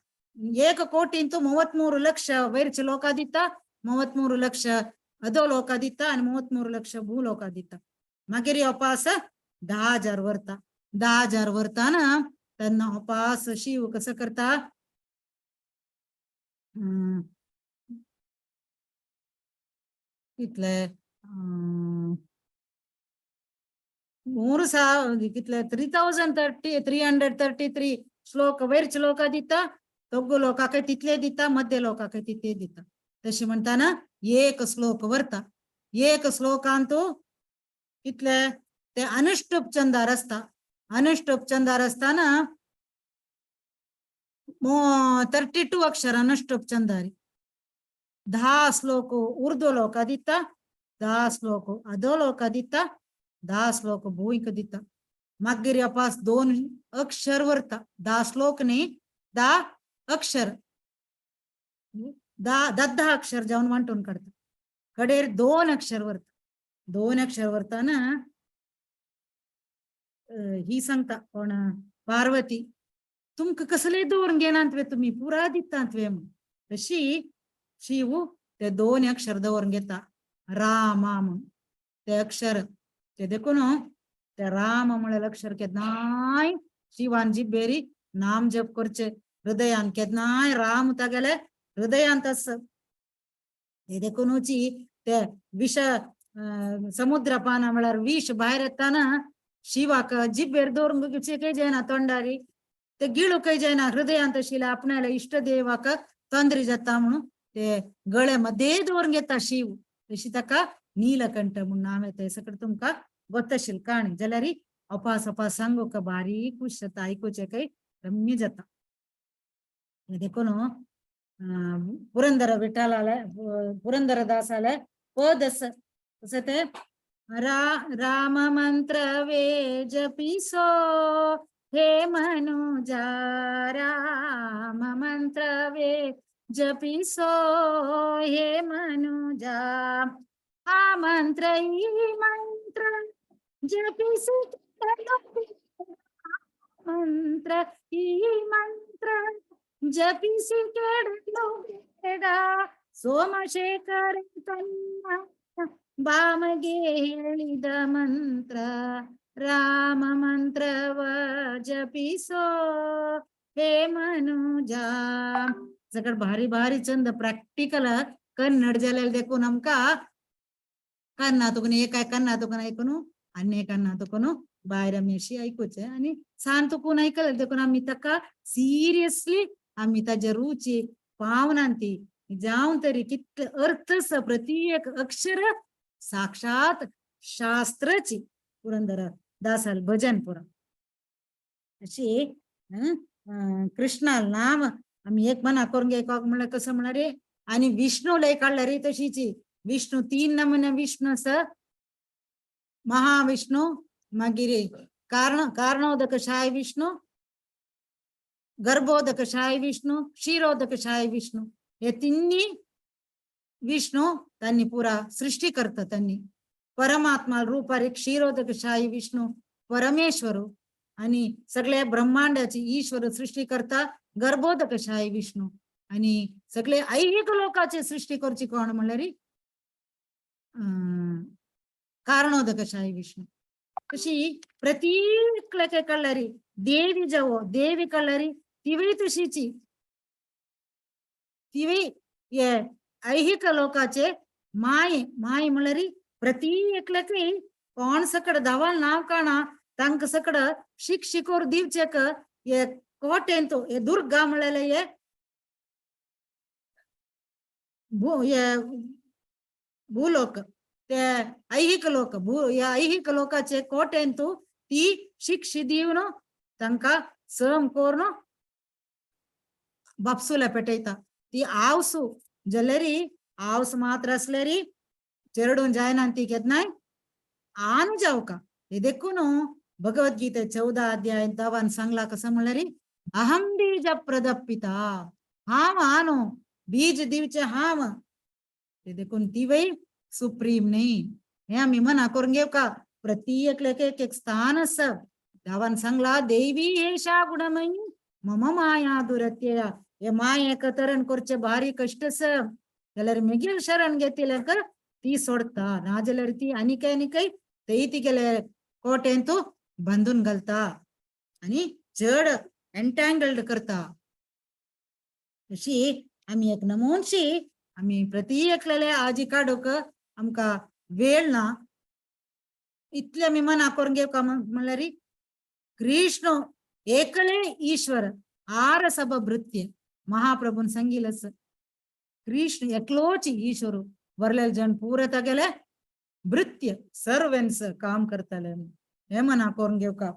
1 ಕೋಟಿ ಇಂಟು 33 ಲಕ್ಷ ವೈರ್ಚ ಲೋಕಾದಿತ್ತ 33 ಲಕ್ಷ ಅಧೋ ಲೋಕಾದಿತ್ತ आणि 33 ಲಕ್ಷ ಭೂಲೋಕಾದಿತ್ತ. मागीर उपास 10,000 वरता. 10,000 वरताना त्यांना उपास शिव कसं करता कितले 3 कितले 3,333 श्लोक वैरच लोका दिता तोग्गु लोकाक तितले दिता मध्य लोकाक तितले दिता. तशी म्हणटाना एक श्लोक वरता. एक श्लोकांतू कितले ते अनुष्टुप चंदार आसता. अनुष्टुप चंदार आसताना 32 अक्षर अनुष्टुप चंदारी 10 श्लोक उर्दू लोक दिता 10 श्लोक अधोलोक दिता 10 श्लोक भूंयक दिता मागीर अपास 2 अक्षर वरता 10 श्लोक न्ही 10 अक्षर 10 अक्षर जावन वांटून काडता कडेर 2 अक्षर वरता 2 अक्षर वरताना ही सांगता कोण पार्वती तुमकां कसले दवरून घेनात वे तुमी पुरा दितात वे म्हूण तशी शिव ते 2 अक्षर दवरून घेता रामा म्हूण ते अक्षर ते देखून ते राम म्हळ्यार अक्षर केन्नाय शिवान जिब्बेरी नाम जप करचे हृदयान केन्नाय राम तागेले हृदयांत आस ते देखूनची ते विष समुद्र पाना म्हळ्यार विष भायर येताना शिवाक जिब्बेर दवरून घेवचे काय जायना तोंडारी ते गिळू काय जायना हृदयांत आशिल्ल्या आपणाल्या इश्ट देवाक तंद्री जाता म्हणून ते गळे मध्ये दवरून घेता शिव तशी ताका नीलकंठ म्हणून नांव येता. सगळें तुमकां गोत आशिल्ली काणी जाल्यार अपास अपास सांगूक बारीक खूश जाता आयकुचें काय रम्य जाता. देखून पुरंदर विठ्ठलाले पुरंदरदासाले पद आसा तशें ते राम मंत्र वे जपिसो हे मनुजा राम मंत्र वे जपिसो हे मनुजा हा मंत्र ई मंत्र जपिसो मंत्र ई मंत्र जपिसी केडलो ಬೇಡ ಸೋಮಶೇಖರ ತನ್ನ ಬಾಮಗೆ ಹೇಳಿದ ಮಂತ್ರ ರಾಮ ಮಂತ್ರವ ಜಪಿಸೋ हे मनुजा. सगळं भारी भारी चंद प्रॅक्टिकल कन्नड जाल्यार देखून आमकां कान्ना तुकून एक कान्ना तुकून आयकून आनी एक कान्ना तुकून भायर आमी अशी आयकुचें आनी सान तुकून आयकलें देखून आमी ताका सिरियसली आमी ताजे रुची पावनान ती जावन तरी कितले अर्थ आसा प्रति एक अक्षर साक्षात शास्त्राची पुरंदर दासाल भजन पुरा अशी कृष्णाल नाम आमी एक मना करून घे म्हणल्यार कसं म्हणल्यार रे आनी विष्णू लय काडला रे तशीची विष्णू 3 नमुने विष्णू आसा महाविष्णू मागीर कारणोदकशाय विष्णू गर्भोदकशाय विष्णू क्षीरोदकशाय विष्णू हे तिन्ही विष्णू त्यांनी पुरा सृष्टी करता त्यांनी परमात्मा रूपारे क्षीरोदकशाही विष्णू परमेश्वर आणि सगळे ब्रह्मांडाची ईश्वर सृष्टी करता गर्भोदकशाही विष्णू आणि सगळे ऐहिक लोकाचे सृष्टी करची कोण म्हणल्यार कारणोदकशाही विष्णू. तशी प्रत्येक कळल्यारी देवी जावो देवी कळल्यारी तिवय तशीची तिवय हे ऐहिक लोकाचे माय माय म्हणल्यार प्रति एकल्याकय कोण सकड धावाल नांव काणा तांकां सकड शिक्षिकोर दिवचेक हे कोटेंत हे दुर्गा म्हणलेले हे हे भूलोक ते ऐहिक लोक भू ह्या ऐहिक लोकाचे कोटेंत ती शिक्षी दिवन तांकां सम करून बापसुला पेटयता. ती आवसू जाल्यारी आवस मात्र आसल्यारी चेरडून जायना ती केन्नाय आन जावका. हे देखून भगवद्गीते 14 अध्याय तवान सांगला कसं म्हणल्यार अहम बीज प्रदपिता हांव आनो बीज दिवचे हांव ते देखून ती वय सुप्रीम न्ही. हे आमी मना करून घेवका प्रति एकल्याक एक एक स्थान आसा. दावान सांगला देवी एषा गुणमयी मम माया दुरत्यया हे मायेक तरण करचे भारी कश्ट आसा जाल्यार मागीर शरण घेतिल्याक ती सोडता ना जाल्यार ती आनी काय आनी काय तेय तिगेले कोटेंत बांदून घालता आनी चड एन्टँगल्ड करता. अशी आमी एक नमोनशी आमी प्रति एकल्याले आजी काडूंक आमकां वेळ ना इतले आमी मना करून घेवका म्हणल्यार कृष्ण एकले ईश्वर आर सब भृत्य महाप्रभून सांगितलंच कृष्ण एकलोच ईश्वर वरलेले जण पुरे तागेले भृत्य सर्वेंस काम करतले हे मना करून घेवका.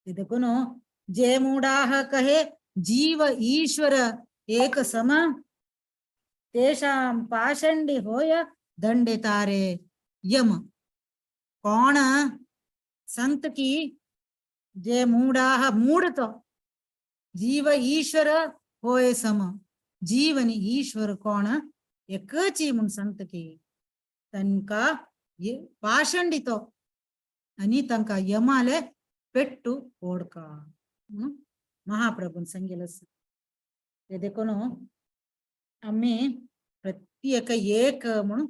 देखून जे मूढाह कहे जीव ईश्वर एक सम तेषां पाषंडी होय दंडे तारे यम। कोण संत की जे मूढ़ाह मूढ़ तो जीव ईश्वर होय सम, जीवनी ईश्वर कोण एकची म्हूण सांगता की तांकां पाषंडी तो आनी तांकां यमाले पेट्टू ओडका म्हणून महाप्रभून सांगितलं आसा। ते देखून आमी प्रत्येक एक म्हणून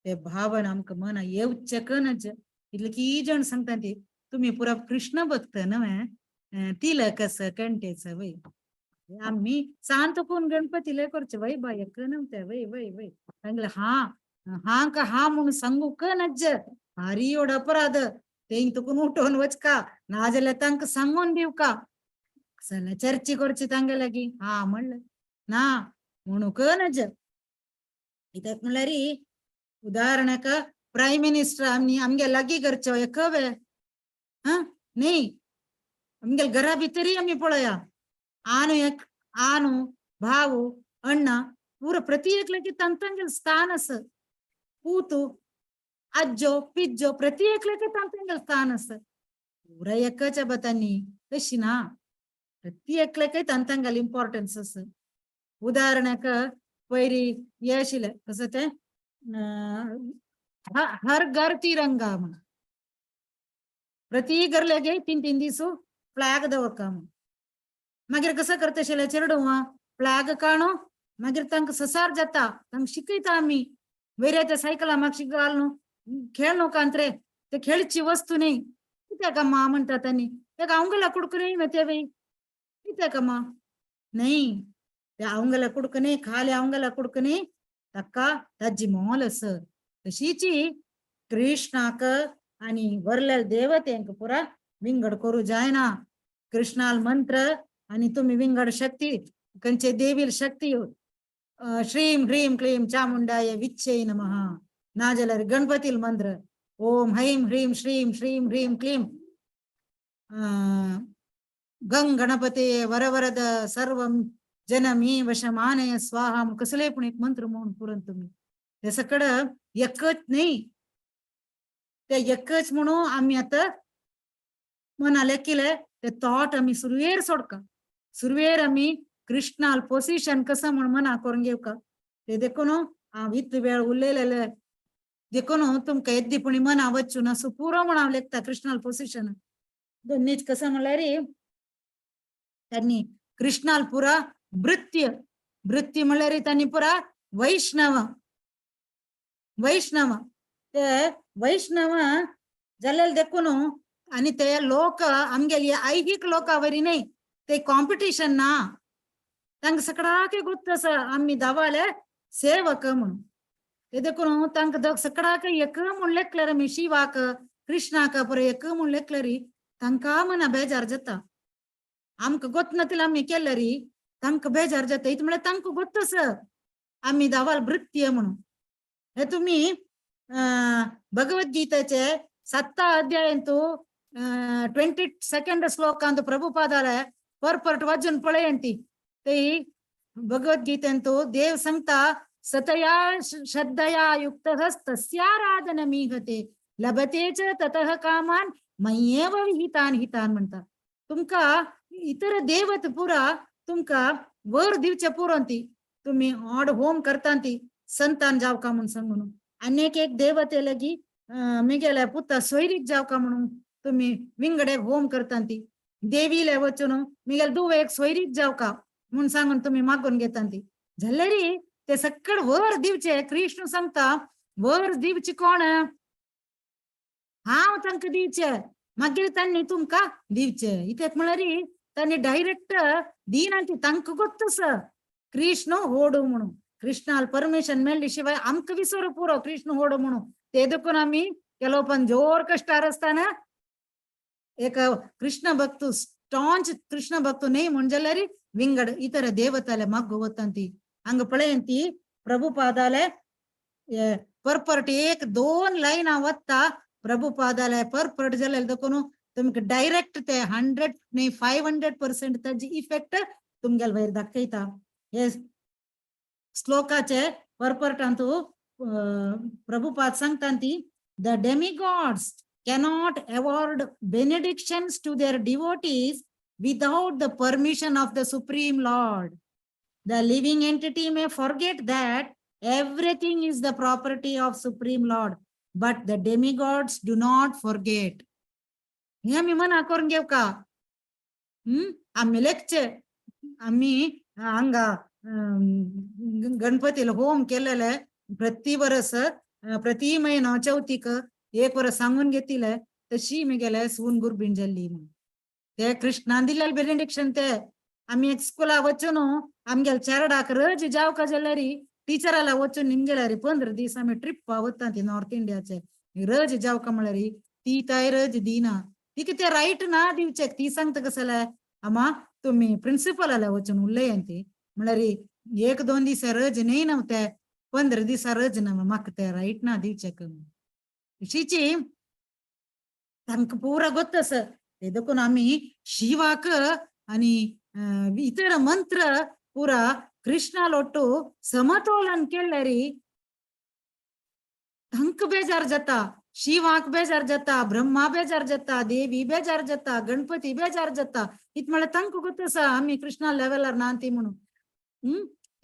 ते भावना आमकां मना येवचेक नज। इतले की जण सांगता ती तुम्ही पुरा कृष्ण भक्त न्हय तिलक आसा कंटेच वय, आम्ही सांत कोण गणपतीले करचे वय बाय एक न्हय वय वय वय सांगले हा हा का हा म्हणून सांगूक नज, भारी एवढ अपराध तेंक तुकून उठोवन वचका नाजाल्यार तांकां सांगून दिवका चला चर्ची करची तांगे लागीं हा म्हणलें ना म्हणूंक नज। कित्याक म्हणल्यार उदाहरणाक प्रायम मिनिस्टर आमी आमगे लागीं करचो एकवे हा न्ही, आमगे घरा भितरय आमी पळया आनु एक आनु भाऊ अण्णा पुरो प्रति एकल्याक तांगेलें स्थान आसा, पूतु आज्जो पिज्जो प्रति एकल्याक तांगेलें स्थान आसा, पुरा एकाच्या बतांनी तशी ना, प्रति एकल्याकय तांगेलें इम्पॉर्टन्स आसा। उदाहरणाक पयरी हें आशिल्लें कसं तें हर घर तिरंगा म्हणून प्रति घरल्यागे तीन तीन दीस फ्लॅग दवरका म्हणून, मागीर कसं करता आशिल्लें चेडवां फ्लॅग काणू मागीर तांकां ससार जाता, तांकां शिकयता आमी वयऱ्याच्या सायकला मागशी घाल न्हू खेळ न्हू कांत्रे ते खेळची वस्तू न्ही, कित्याक अम्मा म्हणटा तांणी तेका अवंगला कुडक न्ही ते बाई कित्याक अम्मा न्ही ते अवंगला कुडक न्ही खाली अवंगला कुडक न्ही ताका ताजी मोल आसा। तशीची कृष्णाक आनी वरल्या देवतेंक पुरा विंगड करू जायना, कृष्णाल मंत्र आनी तुमी विंगड शक्ती खंयचे देवील शक्ती श्रीम ह्रीम क्लीम चामुंडाय विच्चय नमः, नाजाल्यार गणपतील मंत्र ओम हैम ह्रीम श्रीम श्रीम ह्रीम क्लीम गंग गणपते वरवरद सर्वं जनमी वशमानय स्वाहा कसले पण एक मंत्र म्हणून पुरण तुम्ही ते सगळं एकच नाही, ते एकच म्हणून आम्ही आता मनाले केले ते थॉट आमी सुरवेर सोडका, सुरवेर आमी कृष्णाल पोजिशन कसं म्हण मना करून घेवका ते देखून हांव इतलो वेळ उलयलेले देखून तुमकां येद्दी पुणी मना वचून नासू पुरो म्हण हांव लेखता कृष्णाल पोजिशन दोन्हीच कसं म्हणल्यार त्यांनी कृष्णाल पुरा भृत्य भृत्य म्हणल्यार त्यांनी पुरा वैष्णव वैष्णव ते वैष्णव जाल्यार देखून आनी ते लोक आमगेली ऐहिक लोकां वरी न्ही ते कॉम्पिटिशन ना, तांकां सगळ्याक गोत्त आसा आमी धावाले सेवक म्हणून ते देखून तांकां सगळ्याक एक म्हूण लेखल्यार आमी शिवाक कृष्णाक पळय एक म्हूण लेखल्यार तांकां मना बेजार जाता, आमकां गोत नातिल्लें आमी केल्यार तांकां बेजार जाता, इतलें म्हळ्यार तांकां गोत्त आसा आमी धावाल भृत्य म्हणून। हे तुमी भगवद्गीतेचे 7 अध्यायंतु 22 श्लोकांत प्रभुपादाले परपट वाचून पळयंती ते भगवद्गीतेंतु देव सांगता सतया श्रद्धया युक्तः तस्याराधनमीहते लभते च ततः कामान मय्येव विहितान हितान म्हणता। तुमका इतर देवत पुरा तुमका वर दिवचे पुरंती तुम्ही ऑड होम करतांती संतान जावका म्हणून सांगून अनेक एक देवते लगी मिगेल्या पुता सोयरीक जावका म्हणून तुम्ही विंगडे होम करतांती, देवीले वचून मिगेल दुवे एक सोयरीक जावका म्हणून सांगून तुम्ही मागून घेतांती, जाल्यार ते सगळं वर दिवचे कृष्ण सांगता वर दिवचे कोण हांव तांकां दिवचे मागीर तांणी तुमकां दिवचे, इतल्याक म्हणल्यार तांणी डायरेक्ट दिना ती तांकां गोत्त आसा कृष्ण होडू म्हणून, कृष्णाल परमिशन मेळ्ळी शिवाय आमकां विसरू पुरो कृष्ण होडू म्हणून ते देखून आमी केलो पण जोर कश्टार आसतना एक कृष्ण भक्त स्टॉंच कृष्ण भक्त न्ही म्हण जाल्यार विंगड इतर देवताले मागू वतांती हांगा पळयंती प्रभुपादाले परपट एक दोन लायना वता प्रभुपादाले परपट जाल्यार देखून तुमकां डायरेक्ट ते 100 न्ही 500% ताजी इफेक्ट तुमगेल वयर दाखयता. हे श्लोकाचे परपरटांतू प्रभुपाद सांगता ती the demigods cannot award benedictions to their devotees without the permission of the Supreme Lord. The living entity may forget that everything is the property of Supreme Lord, but the demigods do not forget. हे आमी मना करून घेवका. आमी लेखचे आमी हांगा गणपतीला home केलेले प्रति वरस प्रति म्हयनो चवथीक एक वरस सांगून घेतिले तशी मी सून गुरबीण जाल्ली म्हणून. ते कृष्णान दिलेले बेनेडिक्शन ते आमी एक स्कुला वचून आमगेले चेरडाक रज जावका जाल्यार टिचराला वचून निमगेल्यार 15 दीस आमी ट्रिप वता ती नॉर्थ इंडियाचे रज जावका म्हळ्यार ती ताय रज दिना. तिका ते रायट ना दिवचेक. ती सांगता कसले आमा तुमी प्रिन्सिपलाला वचून उलय ती म्हळ्यार 1-2 दीस रज न्ही न्हू ते 15 दिसा रज ना म्हाका ते रायट ना दिवचेक. तशीची तांकां पुरा गोत्त आसा. ते देखून आमी शिवाक आनी इतर मंत्र पुरा कृष्णा लोटू समतोलन केल्यार तांकां बेजार जाता. शिवाक बेजार जाता, ब्रह्मा बेजार जाता, देवी बेजार जाता, गणपती बेजार जाता. इत म्हळ्यार तांकां गोत्त आसा आमी कृष्णा लेवलार ना ती म्हणून.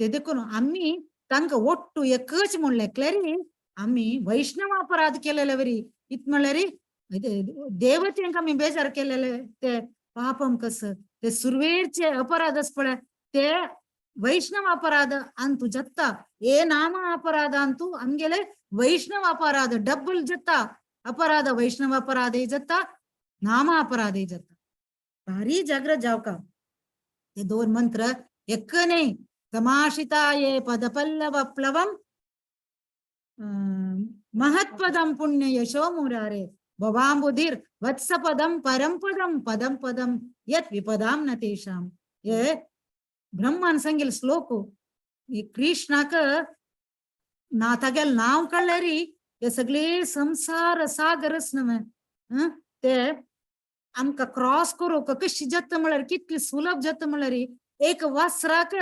ते देखून आमी तांकां ಒಟ್ಟು एकच म्हणलें क्लॅरी आमी वैष्णव अपराध केलेले वरी. इत म्हळ्यार देवतेंक आमी बेजार केलेले ते पापम कस ते सुरवेरचे अपराध आस पळय ते वैष्णव अपराध अंतू जत्ता. ए नाम अपराध अंतू आमगेले वैष्णव अपराध डबल जत्ता. अपराध वैष्णव अपराध जत्ता, नाम अपराध जत्ता. भारी जाग्रत जावका. ते 2 मंत्र एक न्ही. समाशिताये पदपल्लव प्लवम महत्पदम पुण्य यशो मुरारे भवाम्बुधिर वत्सपदम परमपदम पदम पदम यत् विपदाम न तेषाम. हे ब्रह्मान सांगेल श्लोक. कृष्णाक ना तागेल नांव कळ्ळेरी हे सगळे संसार सागरच न्हय. ते आमकां क्रॉस करूंक कशी जाता म्हळ्यार कितली सुलभ जाता म्हळ्यार एक वासराक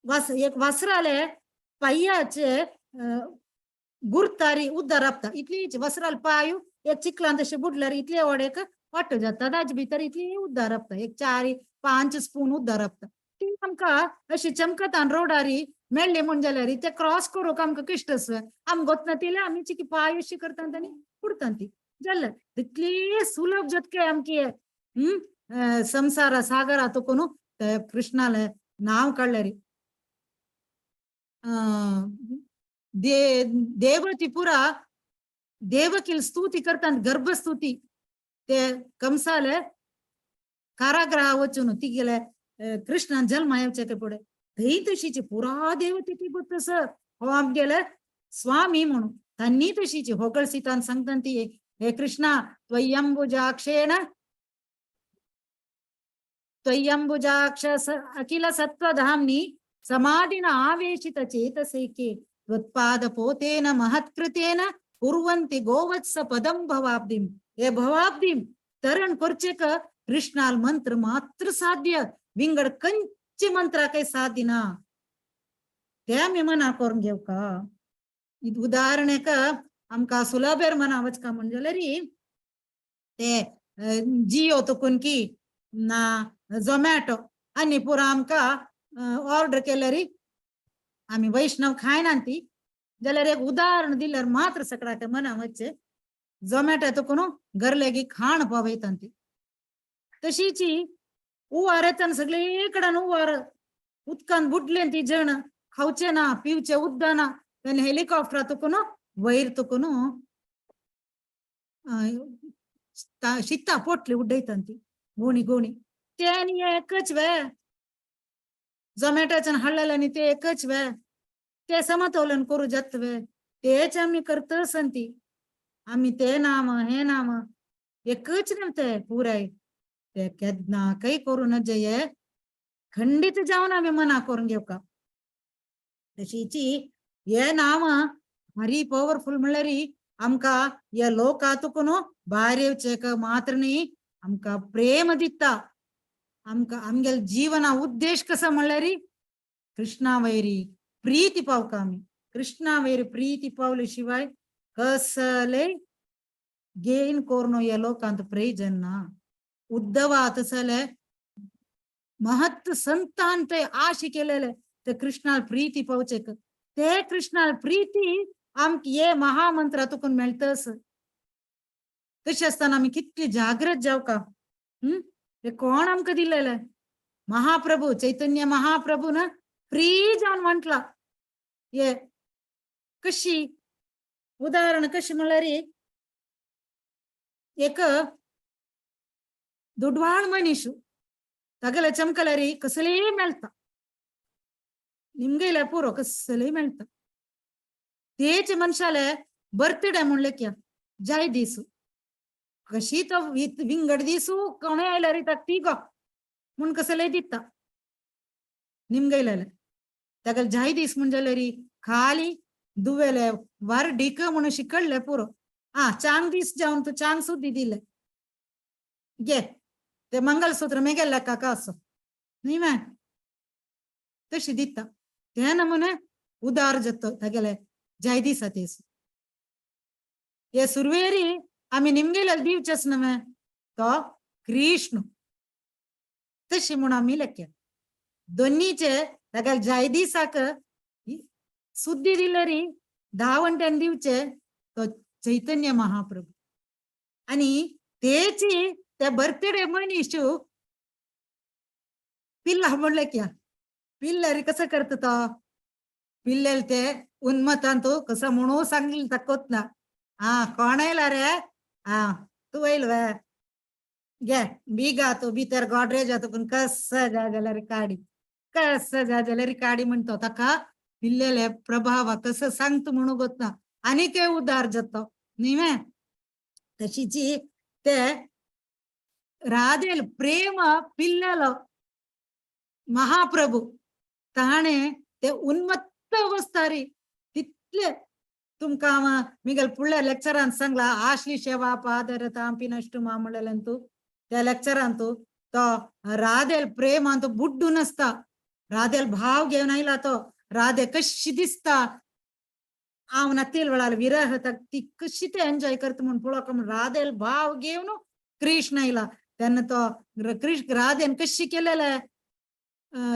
वास एक वासराले पांयाचे गुरतारी उद्दार आपता इतली वसराल पाय एक चिखलान तशें बुडल्यार इतले वडेक वाटो जाता. ताजे भितर इतली उद्दार आपता एक 4-5 स्पून उद्दार आपता. ती आमकां अशी चमकतान रोडारी मेळ्ळी म्हूण जाल्यार ते क्रॉस करूंक आमकां कश्ट आसा. आमकां गोतना तिले आमी चिकी पांय अशी करतात आनी उडटात ती जालें. तितली सुलभ जातके आमकी संसारा सागरा तुकून ते कृष्णाले नांव काडल्यार देवती पुरा देवकील स्तुती करतात गर्भस्तुती. ते कंसाले कारागृह वचून तिगेले कृष्णान जल्म येवचे ते पुढे थंय तशीची पुरा देवती ती गोत हो आमगेले स्वामी म्हणून तांणी तशीची होगळ सीतान सांगता ती हे कृष्णा त्वय्यंबुजाक्षेण त्वय्यंबुजाक्ष अखिल सत्वधाम्नि समाधिन आवेशित चेतसैके त्वत्पादपोतेन महत्कृतेन कुर्वन्ति गोवत्स पदम भवाब्धिम. हे भवाब्धिम तरण करचेक कृष्णाल मंत्र मात्र साध्य विंगड कंचे मंत्रा काही साध्य ना. ते आमी मना करून घेवका. उदाहरणेक आमकां सुलभेर मना वचका म्हण जाल्यार ते जियो तुकून की ना झोमॅटो आनी पुरा आमकां ऑर्डर केल्यार आमी वैष्णव खायना ती जाल्यार एक उदाहरण दिल्यार मात्र सगळ्याक मना वचचे. झोमॅटो तुकून घरलेगी खाण पावयता ती. तशीची उवार येता सगळे कडेन उवार उदकान बुडले ती जण खावचे ना पिवचे उदक ना. तेन्ना हेलिकॉप्टर तुकून वयर तुकून शिता पोटली उडयता ती गोणी गोणी. ते आनी एकच वे झोमॅटोच्यान हाडलेले आनी ते एकच वे ते समतोलन करू जात वे. तेच आमी करतच ती आमी ते नाम हे नाम एकच न्हय ते पुराय. ते केन्ना काही करू नजे खंडीत जावन आमी मना करून घेवका. तशीची हे नाम भारी पॉवरफुल म्हणल्यार आमकां ह्या लोकांतून भायर येवचें मात्र न्ही आमकां प्रेम दिता. आमकां आमगेले जीवना उद्देश कसो म्हणल्यार कृष्णा वैरी प्रीती पावका आमी. कृष्णा वैरी प्रीती पावले शिवाय कसले गेन कोर्नो ह्या लोकांत प्रयोजन ना. उद्धवा तसले महत्व संतान ते आशी केलेले ते कृष्णाल प्रीती पावचे, ते कृष्णाल प्रीती आमकां हे महामंत्र तुकून मेळटस. तशें आसतना आमी कितली जागृत जावका. हे कोण आमकां दिलेले? महाप्रभू चैतन्य महाप्रभू ना फ्री जावन म्हटला. हे कशी उदाहरण कशी म्हणल्यार एक दुडवाळ मनीस तागेले चमकल्यारी कसलेय मेळटा, निमगेले पुरो कसलेय मेळटा. तेच मनशाले बर्थडे म्हणले क्या जाय दीस कशी तो विंगड दिसू कोणें आयल्यार ताका तिगो म्हूण कसलेय दिता निमगयलेले. ताका जाय दीस म्हण जाल्यार खाली दुवेले वर डीक म्हणून शिकडले पुरो. आ चांग दीस जावन तूं चांग सुद्दी दिले गे ते मंगलसूत्र मेगेल्ले काका असो न्ही मॅ तशी दिता. ते नमुने उदार जाता तागेले जाय दिसा तेस. हे सुरवेरी आमी निमगेले दिवचेच न्हय तो कृष्ण तशी म्हूण आमी लेख्या. दोन्नीचे तागेले जाय दिसाक सुद्दी दिल्यारी 10 वंट्यान दिवचे तो चैतन्य महाप्रभू. आनी तेची ते बर्थडे मनीस पिल्ला म्हणले क्या पिल्ल्यारी कसं करता तो पिल्लेल ते उन्मतान तो कसं म्हणू सांगली ताकोत ना. हा कोण आयला रे? हा तूं येयल वे घे बिगा तूं भितर गॉडरेज तुकून कसं जाय जाल्यार काडी, कसं जाय जाल्यार काडी म्हणतो. ताका पिल्लेले प्रभाव कसं सांगता म्हणू गोत ना. आनीक उदार जाता न्ही मे. तशीची ते राधेल प्रेम पिल्लेलो महाप्रभू ताणे ते उन्मत्त अवस्थारी तितले तुमकां मिगेल फुडल्या लेक्चरान सांगला आश्ली सेवा पादर तांपी नश्ट मामलेंतू. त्या लेक्चरान तो राधेल प्रेमान तो बुड्डून आसता. राधेल भाव घेवन आयला तो राधे कशी दिसता हांव नातील वेळार विरह ती कशी ते एन्जॉय करता म्हूण पळोवंक म्हूण राधेल भाव घेवन कृष्ण आयला. तेन्ना तो कृष्ण राधेन कशी केलेले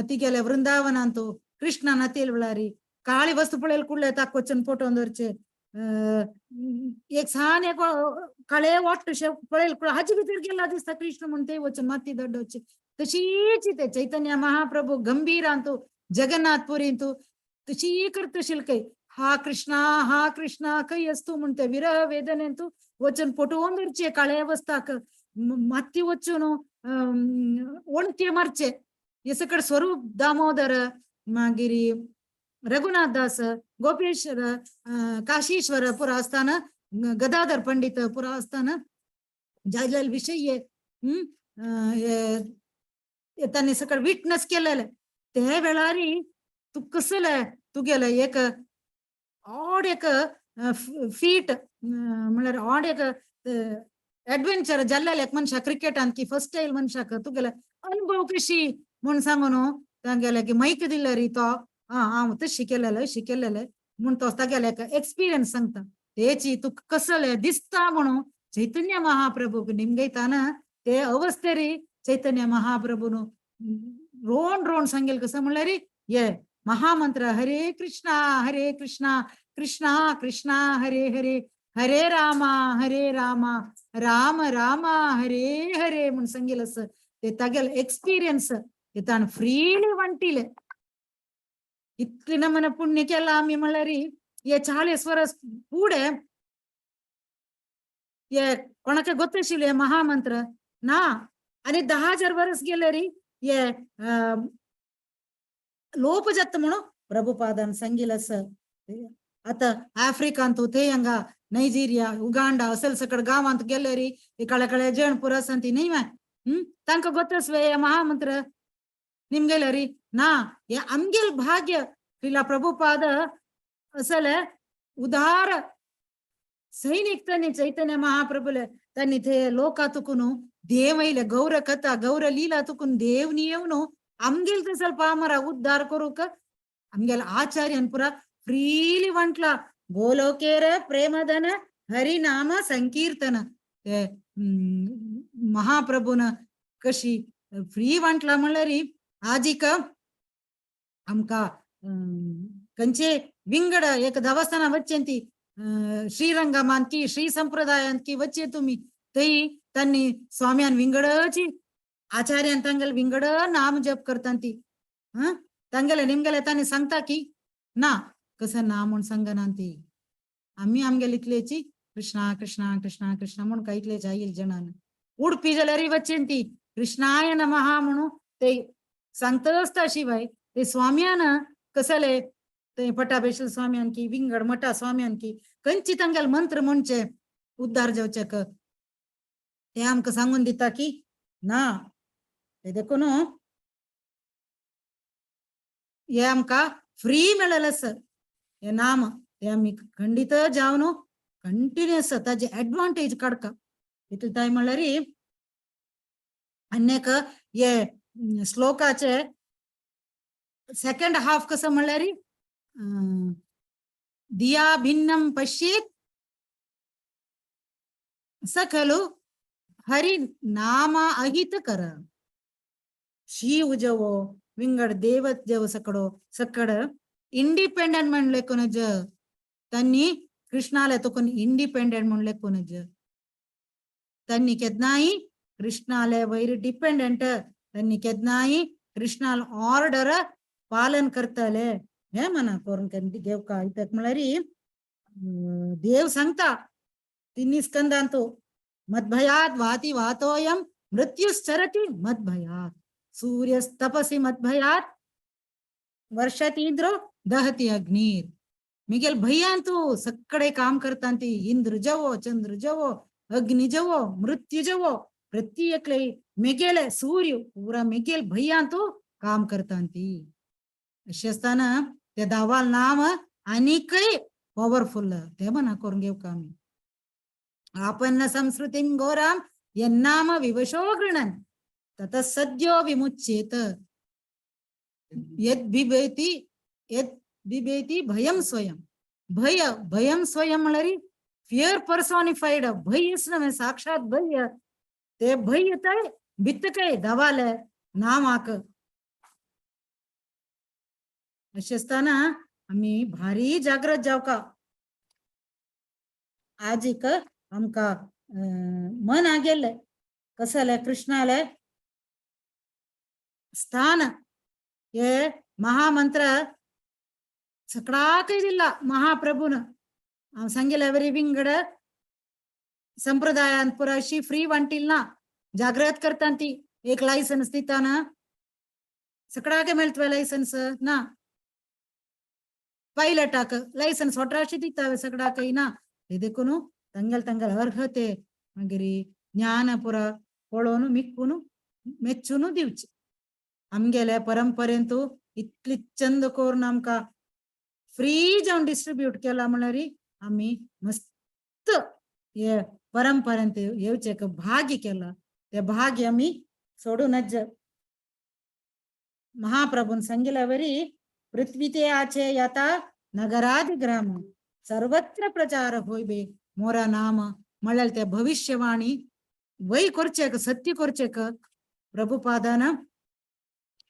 तिगेले वृंदावनांतू कृष्णा नातील वेळारी काळी वस्तू पळयले कुडले ताका वचून फोटोन दवरचे एक सान एक काळे वाटशे पळयले कुडले हाजे भितर गेला दिसता कृष्ण म्हूण ते वचून माती दडोवचे. तशीच ते चैतन्य महाप्रभू गंभीरांतू जगन्नाथपुरींतू तशी करतशील खंय हा कृष्णा खंय असतू म्हूण ते विरह वेदनेंतू वचून फोटोवन दवरचे काळे वस्ताक माती वचून ओणते मारचे. हे सकड स्वरूप दामोदर मागीर रघुनाथ दास गोपेश्वर काशीश्वर पुरा आसताना गदाधर पंडित पुरा आसताना जालेले विशय तांणी सकड विटनस केलेले. ते वेळारी तूं कसले तुगेले एक ऑड एक फीट म्हणल्यार ऑड एक एडवेंचर जाल्लेले एक मनशाक क्रिकेटान की फर्स्ट टायम मनशाक तुगेले अनुभव कशी म्हूण सांगून तांगेले की मैक दिल्यारी तो हांव तशें केलेले अशें केलेले म्हूण तो तागेले एक एक्सपिरियन्स सांगता. तेची तुका कसले दिसता म्हणून चैतन्य महाप्रभूक निमगयताना ते अवस्थेरी चैतन्य महाप्रभून रोण रोण सांगेल कसं म्हणल्यार ये महामंत्र हरे कृष्णा कृष्णा कृष्णा हरे हरे हरे रामा राम रामा हरे हरे म्हूण सांगेल असं ते तागेले एक्सपिरियन्स ते ताणें फ्रीली वांटिले. इतले नमन पुण्य केला आमी म्हणल्यार हे 40 वर्स फुडें हे कोणाक गोत आशिल्लें हे महामंत्र ना. आनी 10,000 वर्स गेले री हे लोप जाता म्हणून प्रभुपादान सांगितलं असं. आता आफ्रिकांत थंय हांगा नायजेरिया उगांडा असेल सकड गांवांत गेले री ते काळे काळे जण पुरो आसा ती न्ही मा तांकां गोतस वे हे महामंत्र निमगेले री ना. हे आमगेल भाग्य श्रीला प्रभुपाद असले उदार सैनिक त्यांनी चैतन्य महाप्रभूले त्यांनी ते लोकातुकून देव आयले गौर कथा गौर लीला तुकून देव येवन आमगेल ते ಸ್ವಲ್ಪ आमरा उद्धार करूक आमगेल आचार्यन पुरा फ्रीली म्हटला गोलोकेर प्रेमधन हरिनाम संकीर्तन. ते महाप्रभून कशी फ्री म्हटला म्हणल्यार आजीक आमकां कंचे विंगड एक देवस्थाना वच्चे ती श्रीरंगमान की श्री संप्रदायांत की वच्चे तुमी थंय तांणी स्वाम्यान विंगडची आचार्यान तांगेले विंगड नाम जप करता ती. हं तांगेले निमगेले तांणी सांगता की ना कसं ना म्हूण सांगना ती. आमी आमगेले इतलेची कृष्णा कृष्णा कृष्णा कृष्णा म्हूण काय इतलेच आईल जणान उडपी जाल्यार वच्चेन ती कृष्णाय नमः म्हणून ते सांगता आसता शिवाय ते स्वाम्यान कसले ते पटाभेशल स्वाम्यान की विंगड मठा स्वाम्यान की खंयची तांगेले मंत्र म्हणचे उद्धार जावचे ते आमकां सांगून दिता की ना. ते देखून हे आमकां फ्री मेळ्ळेलें आसा हे नाम ते आमी खंडीत जावन कंटिन्युअस ताजे एडवांटेज काडका. इतले ताय म्हणल्यार आनी एक हे श्लोकाचे सेकंड हाफ कसं म्हणल्यार दिया भिन्नम पश्येत सखलु हरि नाम अहित कर. शिव जवो विंगड देवत जव सकडो सकड इंडिपेंडंट म्हणले कोणज त्यांनी कृष्णाला तो कोण इंडिपेंडंट म्हणले कोणज त्यांनी केन्नाय कृष्णाले वयर डिपेंडंट त्यांनी केन्नाय कृष्णाल ऑर्डर पालन करतले हे मना करून घेवका. इतक म्हणल्यार देव सांगता तिन्ही स्कंदांतु मद्भयात् वाति वातोऽयं मृत्युश्चरति मद्भयात् सूर्यस्तपसि मद्भयात् वर्षतींद्रो दहति अग्निर. मिगेल भयांतु सकडे काम करतांती इंद्र जवो चंद्र जवो अग्नि जवो मृत्यु जवो प्रत्येकले मिगेले सूर्य पुरा मिगेल भयांतु काम करतांती. अशें आसतना ते दावाल नाम आनीकय पॉवरफुल ते मना करून घेवका आमी. आपन्न संस्कृतीं घोरां यन्नाम विवशो गृणन् ततः सद्यो विमुच्येत यद् बिभेति यद् बिभेति भयं स्वयं. भय भयं स्वयं म्हणल्यार फियर पर्सॉनिफाईड भय नव्हे साक्षात भय ते भय येतय भित्तकय दवाले नामाक. अशें आसतना आमी भारी जागृत जावका. आज एक आमकां मन आगेल्लें कसलें कृष्णाले स्थान हे महामंत्र सकडाकय दिला महाप्रभून. हांव सांगिल्ले वरी विंगड संप्रदायान पुरा अशी फ्री वांटील ना जागृत करता ती एक लायसन्स दिताना सकडाके मेळटलें लायसन्स ना पायलटाक लायसन्स वटराशी दिता सगळ्याकय ना. ते देखून तांगेले तांगेले अर्हते मागीर ज्ञान पुरा पळोवन मिक्कून मेच्चून दिवचे. आमगेले परंपरेंतु इतली चंद करून आमकां फ्री जावन डिस्ट्रिब्यूट केला म्हणल्यार आमी मस्त हे परंपरेंत येवचे भाग्य केला ते भाग्य आमी सोडूं नज. महाप्रभून सांगिल्ल्या वरी पृथ्वी ते आचे यता नगरादि ग्राम सर्वत्र प्रचार होइबे मोरा नाम म्हणल्यार ते भविष्यवाणी वय करचेक सत्य करचेक प्रभुपादान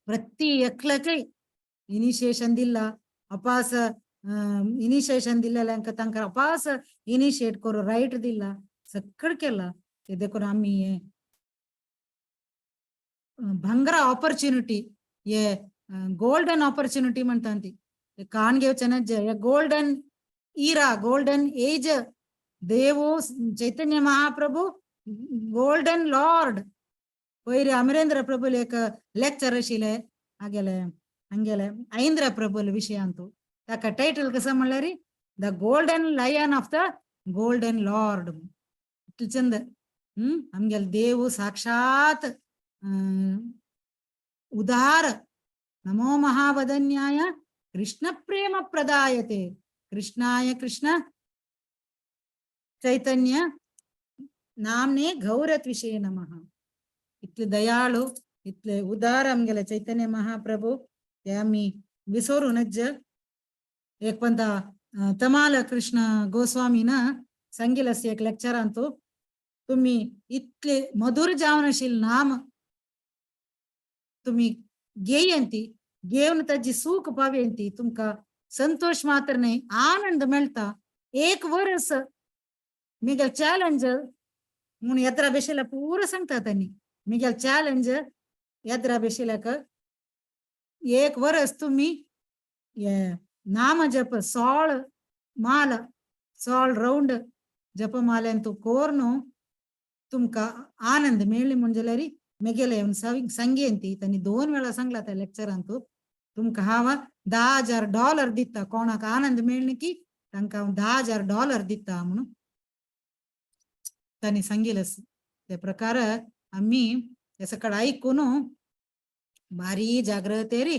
प्रति एकल्याकय इनिशिएशन दिला अपास इनिशिएशन दिल्लेल्यांक तांकां अपास इनिशिएट करून रायट दिला सगळें केला. ते देखून आमी हे भांगरा ऑपॉर्च्युनिटी हे गोल्डन ऑपॉर्च्युनिटी म्हणटा ती कान घेवचें ना. हे गोल्डन इरा गोल्डन एज देवो चैतन्य महाप्रभू गोल्डन लॉर्ड. पयर अमरेंद्र प्रभूल एक लेक्चर आशिल्लें हागेले हांगेले ऐंद्र प्रभूल विशयांतु ताका टायटल कसो म्हणल्यार the golden lion of the golden lord. इतलें चंद आमगेले देव साक्षात उदार नमो महावदन्याय कृष्ण प्रेम प्रदायते कृष्णाय कृष्ण चैतन्य नामने गौरत्विषये नमः. इतले दयाळू, इतले उदार आमगेले चैतन्य महाप्रभू, ते आमी विसरूनच. एक पंत तमाल कृष्ण गोस्वामीन सांगिल एक लेक्चरांतू, तुम्ही इतले मधुर जावन नाम तुम्ही घेयंती, घेवन ताजी सुख पावयंती, तुमकां संतोष मात्र न्हय आनंद मेळटा. एक वरस मिगेल चॅलेंज म्हूण येत्रा बेशिला पूरा सांगता त्यांनी, मिगेल चॅलेंज येत्रा बेशिलाक एक वरस तुम्ही नाम जप 16 माल 16 रौंड जपमाल्यांतू कोर्नु तुमका आनंद मेळ्ळी म्हूण जाल्यार मेगेले संगेंती तांणी 2 वेळा सांगला त्या लेक्चरांतू, तुमकां हांव $10,000 दिता, कोणाक आनंद मेळ्ळी की तांकां हांव $10,000 दिता म्हणून तांणी सांगिल्लें. ते प्रकार आमी हे सकाळ आयकून भारी जागृतेरी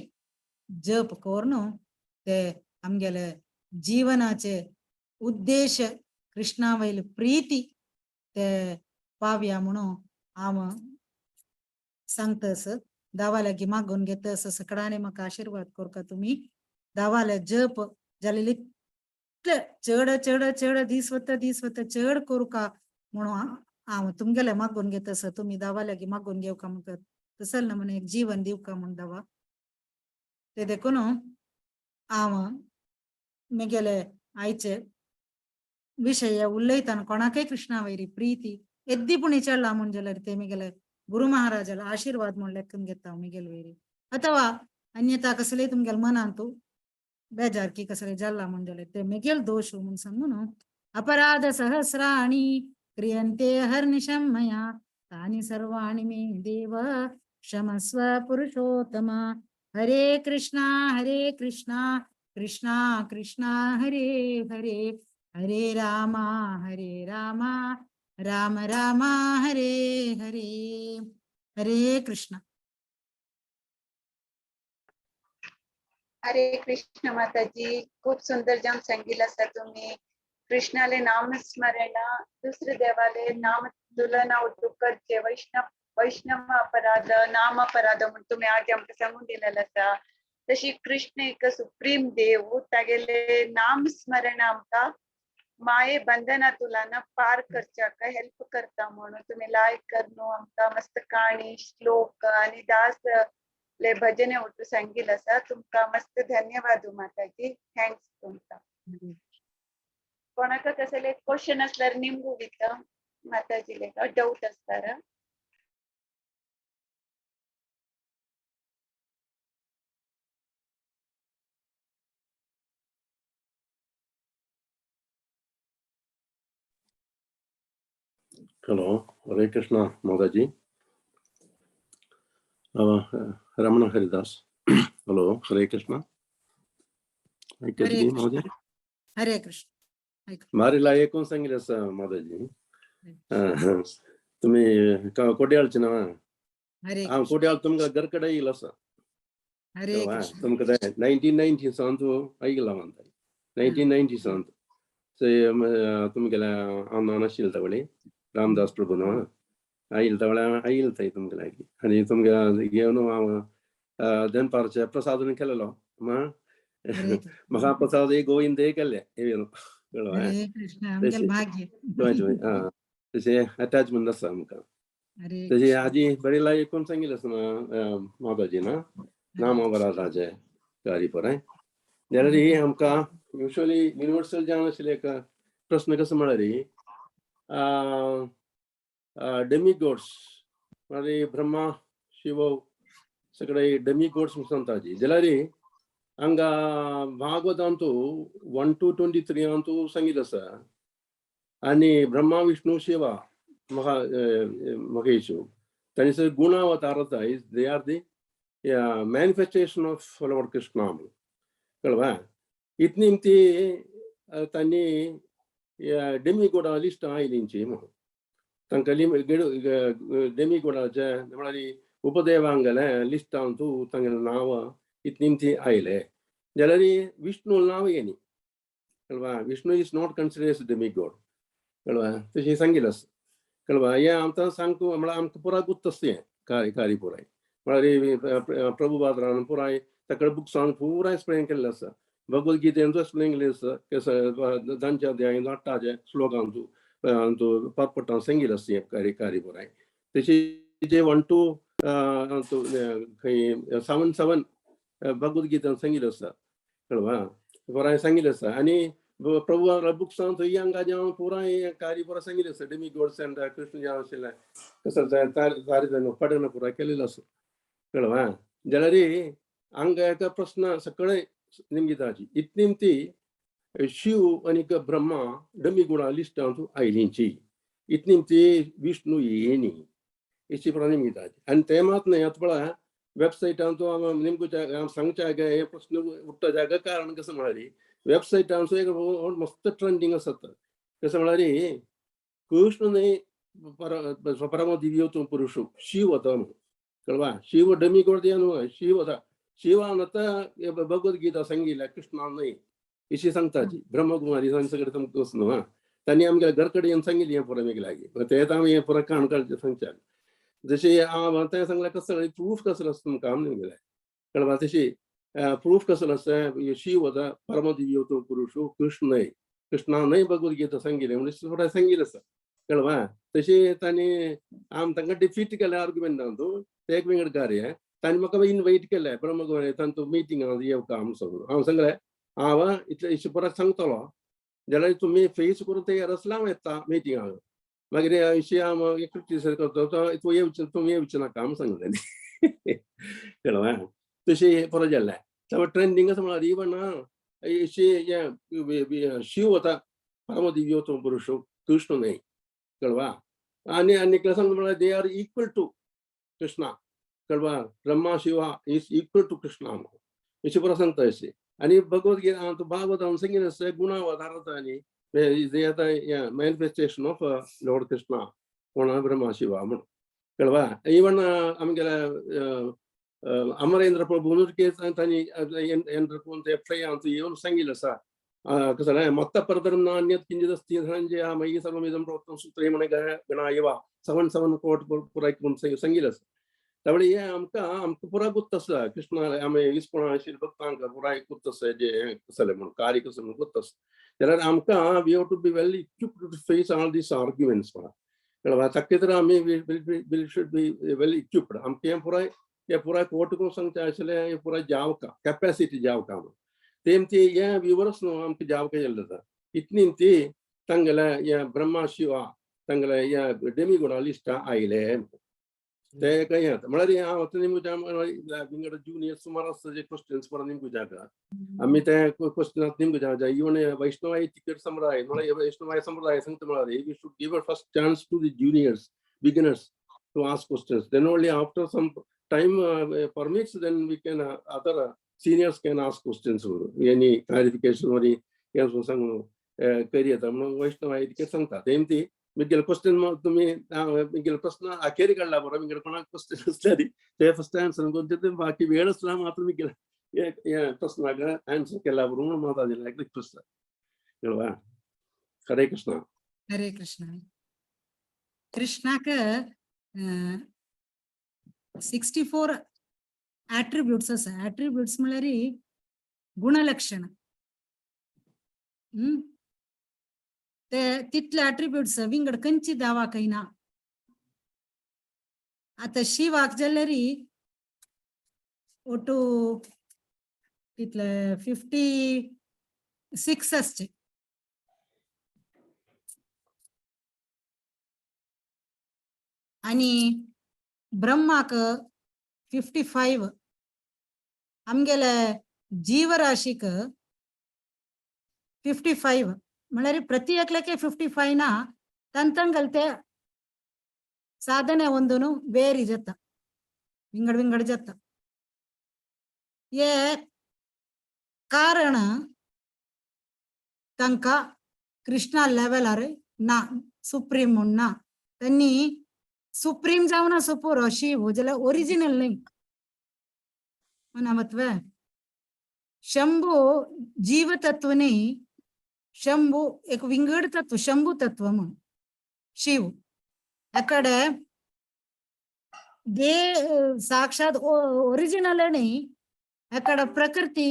जप करून ते आमगेले जीवनाचे उद्देश कृष्णा वयली प्रीती ते पावया म्हणून हांव सांगतस. दावा लागीं मागून घेतस, सगळ्यांनी म्हाका आशिर्वाद करका तुमी. दावाले जप जालेले इतले चड चड चड दीस वता दीस वता चड करुका म्हणून हांव तुमगेले मागून घेतस. तुमी दावा लागीं मागून घेवका म्हाका तसल ना म्हणून एक जीवन दिवका म्हूण दावा. ते देखून हांव म्हगेले आयचे विशय उलयतना कोणाकय कृष्णा वयरी प्रीती एद्दी पूण विचारला म्हूण जाल्यार ते म्हगेले गुरु महाराजाला आशीर्वाद म्हूण लेखून घेता म्हगेले वयरी. अथवा अन्यथा कसलेय तुमगेले मनांतू बेजारकी कसले जाला म्हूण जाल्यार ते म्हगेल दोश म्हूण सांगून अपराध सहस्राणि क्रियन्ते हर्निशं मया तानि सर्वाणि मे देव क्षमस्व पुरुषोत्तम. हरे कृष्णा हरे कृष्णा कृष्णा कृष्णा हरे हरे, हरे रामा हरे रामा राम रामा हरे हरे. हरे कृष्णा. हरे कृष्ण माताजी, खूप सुंदर जाम सांगितलं आसा तुम्ही. कृष्णाले नाम स्मरण दुसरे देवाले नाम तुलना उठू करचे, वैष्णव वैष्णव अपराध नाम अपराध म्हणून तुम्ही आज आमकां सांगून दिलेलं आसा. तशी कृष्ण एक सुप्रीम देव, तागेले नाम स्मरण आमकां माये बंधना तुलना पार करच्याक हेल्प करता म्हणून तुम्ही लायक करनो आमकां मस्त काणी श्लोक आणि दास ले भजने उठू सांगितलं आसा. तुमकां मस्त धन्यवाद माताजी, thanks तुमकां. कोणाक कसले क्वेश्चन असल्यार निमगू विथ माताजी doubt असतार. Hello, Hare Krishna, Mataji. Ramana Haridas. Hello, Hare Krishna. Hare Krishna. Hare Krishna. मारीला एकूण सांगितलं आसा माताजी. तुम्ही कोट्याळचे ना? हरे. हांव कोट्याळ तुमकां घरकडे येयल आसा. हरे कृष्ण. तुमकां 1990 सावन ऐकला म्हणता, 1990 सावन तुमगेल्या हांव नाशिल्लें तवळे रामदास प्रभू न्हू आयल तवळे आयल थंय तुमगेल्या लागीं आनी तुमगे घेवन हांव दनपारचे प्रसाद केलेलो. म्हाका प्रसाद एक गोविंद केल्ले येवन. हरे कृष्ण, आमगेलें भाग्य. तशें अटॅचमेंट आसा आमकां. तशें आजी बरी लायक कोण सांगिल्लें आसा माताजी ना नाम अपराधाचे गाडी पराय जाल्यार ही आमकां युजली युनिवर्सल जावन आशिल्लें एक प्रस्न कसो म्हळ्यार डेमी गोड्स म्हळ्यार ब्रह्मा शिव सगळे डेमी गोड्स म्हूण सांगता जाल्यार हांगा भागवतांतू 1 to 23 अंतू सांगिल्लें आसा आनी ब्रह्मा विष्णू शिवा म्हाका महेश तांणी सगळे गुण अवतार आसा, is they are the manifestation of Lord Krishna कळवा. इतनी ती तांणी डेमी गोडा लिस्ट आयलींची म्हणून तांकां डेमी गोडाचे म्हळ्यार उपदेवांगेले लिस्टांतू तांगेलें नांव इतनी ती आयले जाल्यार विष्णू नांव येनी कळवा. Vishnu is not consider as demi god कळवा, तशें सांगिल्लें आसा कळवा. हें आमकां सांगू म्हळ्यार आमकां पुरा गुत्त आसा हें. कार्य कार्य पुराय म्हळ्यार प्रभुपादान पुराय ताका बुक्सान पुराय एक्सप्लेन केल्लें आसा. भगवद्गीतेंतू एक्सप्लेन केल्लें आसा केसो धांच्या अध्यायांत आठाचे श्लोकांतू परपटान सांगिल्लें आसा हें कार्य कार्य पुराय. तशी जे 1 to खंय 7 7 भगवद्गीतेन सांगिल्लें आसा कळवा पुराय सांगिल्लें आसा. आनी प्रभु बुक्सान थंय हांगा जेवण पुराय कार्य पुराय सांगिल्लें आसा. डेमी गोड्स अँड कृष्ण जेवण आशिल्लें कसो तारी पडन पुराय केलेलो आसा कळवा. जाल्यार हांगा एका प्रस्न सगळे निमगिताची इतली ती शिव आनी ब्रह्मा डमी गुणा लिस्टांतू आयलींची इतली ती विष्णू येनी इशी पुराय निमगिताची. आनी ते मात न्हय आतां पळय वेबसायटांतू नेमको सांगच्या हे प्रस्न उठ्ठा जागा कारण कसं म्हळ्यार वेबसायटांचो एक मस्त ट्रेंडींग आसा. कसं म्हळ्यार कृष्ण न्हय परम दिव्योत्तम पुरुष शिव वता म्हणून कळवा. शिव डमी कोणते न्हू शिव वता. शिवान आतां भगवद्गीता सांगिल्ल्या कृष्णान न्हय इशी सांगताची ब्रह्मकुमारी सगळें तुमकां न्हू तांणी आमगे घर कडेन येवन सांगिल्ली हें पुराय मागीर लागीं तें आमी हें पुराय काण काडचें सांगच्याक जशी हांव तें सांगलें कसं प्रूफ कसलो आसता तुमकां आमी निमगेलें कळवा. तशी प्रूफ कसलो आसता शिव वता परमदिव्योत्तम पुरुष कृष्ण न्हय कृष्णा न्हय भगवद्गीता सांगिल्लें म्हणजे पुराय सांगिल्लें आसा कळवा. तशी तांणी आम तांकां डिफीट केलें आर्ग्युमेंटांतू तें एक विंगड कार्य. तांणी म्हाका इनवायट केलें ब्रह्मकुमारी तांचो मिटींग येवका आम सगळो. हांव सांगलें हांव इतलें इशे परत सांगतलो जाल्यार तुमी फेस करून तयार आसल्यार हांव येता मिटिंगाक. मागीर अशी हांव क्रिटिसायज करता तूं येवचें तुमी येवचें नाका आम सांगलें कळवा. तशें परत जालें त्यामुळे ट्रेंडींग आसा म्हळ्यार इवन अशी शिव वता परमदिव्योत्तम पुरुष कृष्ण न्हय कळवा. आनी आनी सांगता म्हळ्यार they are equal to Krishna कळवा. Brahma Shiva is equal to Krishna अशें पुरो सांगता अशें. आनी भगवद्गीता भागवत हांव सांगिल्लें आसा गुणावतार आनी मॅनिफेस्टेशन ऑफ लॉर्ड कृष्णा कोण ब्रह्मा शिवा म्हणून कळवा. इवन आमगेले अमरेंद्र प्रभू तांणी एंटर करून ते फ्रयांत येवन सांगिल्लें आसा कसं मत्त परतरं नान्यत् किंचिदस्ति धनंजय मयि सर्वमिदं प्रोक्तं सूत्रे म्हण गणायव 7 7 कोट पुराय करून सांगिल्लें आसा. त्यामुळे हे आमकां आमकां पुराय गुत्त आसा कृष्ण आमी इस्कोण आशिल्ले भक्तांक पुराय गुत्त आसा जे कसलें म्हणून कार्य कसलें म्हणून गुत्त आसा. जाल्यार आमकां we have to be well equipped to face all these arguments म्हणा कळवा. ताका तर आमी will should be well equipped. आमकां हें पुराय हे पुराय कोट करून सांगचें आशिल्लें हें पुराय जावका कॅपॅसिटी जावका म्हणून तेम ती हे व्युवर्स न्हू आमकां जावका येल्लें आसा. इतली ती तांगेले हे ब्रह्मा शिवा तांगेले हे डेमी गुणा लिस्टां आयले ते काय येता म्हळ्यार हांव आतां निमगो विंगड ज्युनियर सुमार आसता जे क्वेश्चन्स परत निमगो जाता आमी ते क्वेश्चन निमगो जाता. इवन वैष्णवाय टिकेट संप्रदाय म्हळ्यार वैष्णवाय संप्रदाय सांगता म्हळ्यार we should give a first chance to the juniors beginners to ask questions. Then only after some time permits, then we can other seniors can ask questions. Any clarification or हें सांगून करी येता म्हणून वैष्णव ticket सांगता. तेम ती Miguel question तुमी Miguel प्रश्न अखेरी काडला बरो मिगेल कोणाक क्वेश्चन आसल्यार ते फर्स्ट आन्सर करून ते बाकी वेळ आसल्यार मात्र मिगेल प्रश्नाक आन्सर केला बरो म्हणून माता रिक्वेस्ट कळवा. हरे कृष्णा. हरे कृष्ण. कृष्णाक 64 ॲट्रिब्यूट्स आसा. ॲट्रिब्यूट्स म्हळ्यार गुणलक्षण. ते तितले ॲट्रिब्यूट्स विंगड खंयची दावाकय ना. आतां शिवाक जाल्यार ಒಟ್ಟು तितले 56 आसचे. आनी ब्रह्माक 55, आमगेले जीवराशीक 55 म्हळ्यार प्रति एकल्याके 55 ना ತಂತಂಗಲ್ ते ಸಾಧನೆ ಒಂದನು ಬೇರಿ ಜತ್ತ ವಿಂಗಡ ವಿಂಗಡ ಜತ್ತ. ये कारण तांकां कृष्णा लेवलार ना सुप्रीम म्हूण ना. त्यांनी सुप्रीम जावन आसो पुरो शिव जाल्यार ओरिजिनल न्ही मनामत्वे. शंभू जीव तत्व न्ही, शंभू एक विंगड तत्व, शंभू तत्व म्हूण शिव. एकडे They సాక్షాత్ ఒరిజినల్ అని అక్కడ ప్రకృతి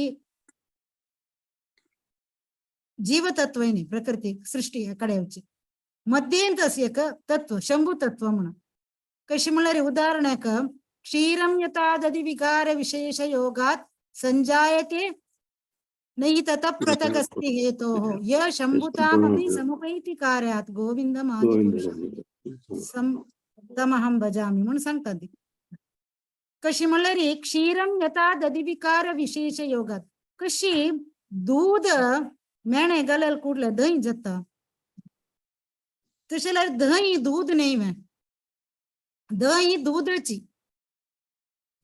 జీవతత్వైని ప్రకృతి సృష్టి అక్కడే వచ్చి मध्येंत एक तत्व शंभू तत्व म्हणून. कशी म्हणल्यार उदाहरणाक क्षीरं यथा दधि विकार विशेष योगात संजायते नहि ततः पृथगस्ति हेतोः य शंभुतामपि समुपैति कार्यात् गोविंदम आदिपुरुषं सम तमहं भजामि म्हणून सांगतात ती. कशी म्हणल्यार क्षीरं यथा दधि विकार विशेष योगात, कशी दूध मेणे गलल कुडले दही जाता तशें जाल्यार दही दूध न्ही में, दही दूधाची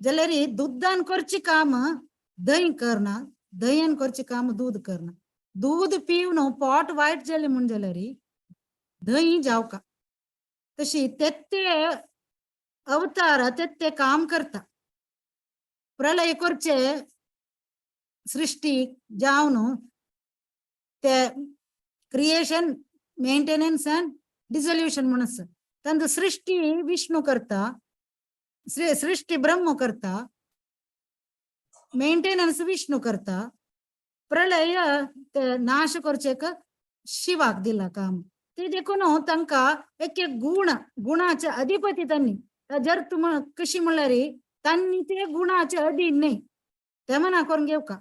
जाल्यार दुधान करची काम दही करना, दह्यान करची काम दूध करना. दूध पिवन पोट वायट जालें म्हूण जाल्यार दही जावका. तशी तेत्ते अवतार तेत्ते काम करता. प्रलय करचे सृष्टी जावन ते क्रिएशन मेंटेनन्स अँड डिसोल्युशन म्हूण आसा. तांचो सृष्टी विष्णू करता, सृष्टी ब्रह्म करता, मेंटेनन्स विष्णू करता, प्रलय ते नाश करचेक शिवाक दिला काम. ते देखून तांकां एक एक गुण गुणाचे अधिपती तांणी. जर तुम कशी म्हणल्यार तांणी ते गुणाचे अधीन न्ही ते मना करून घेवका.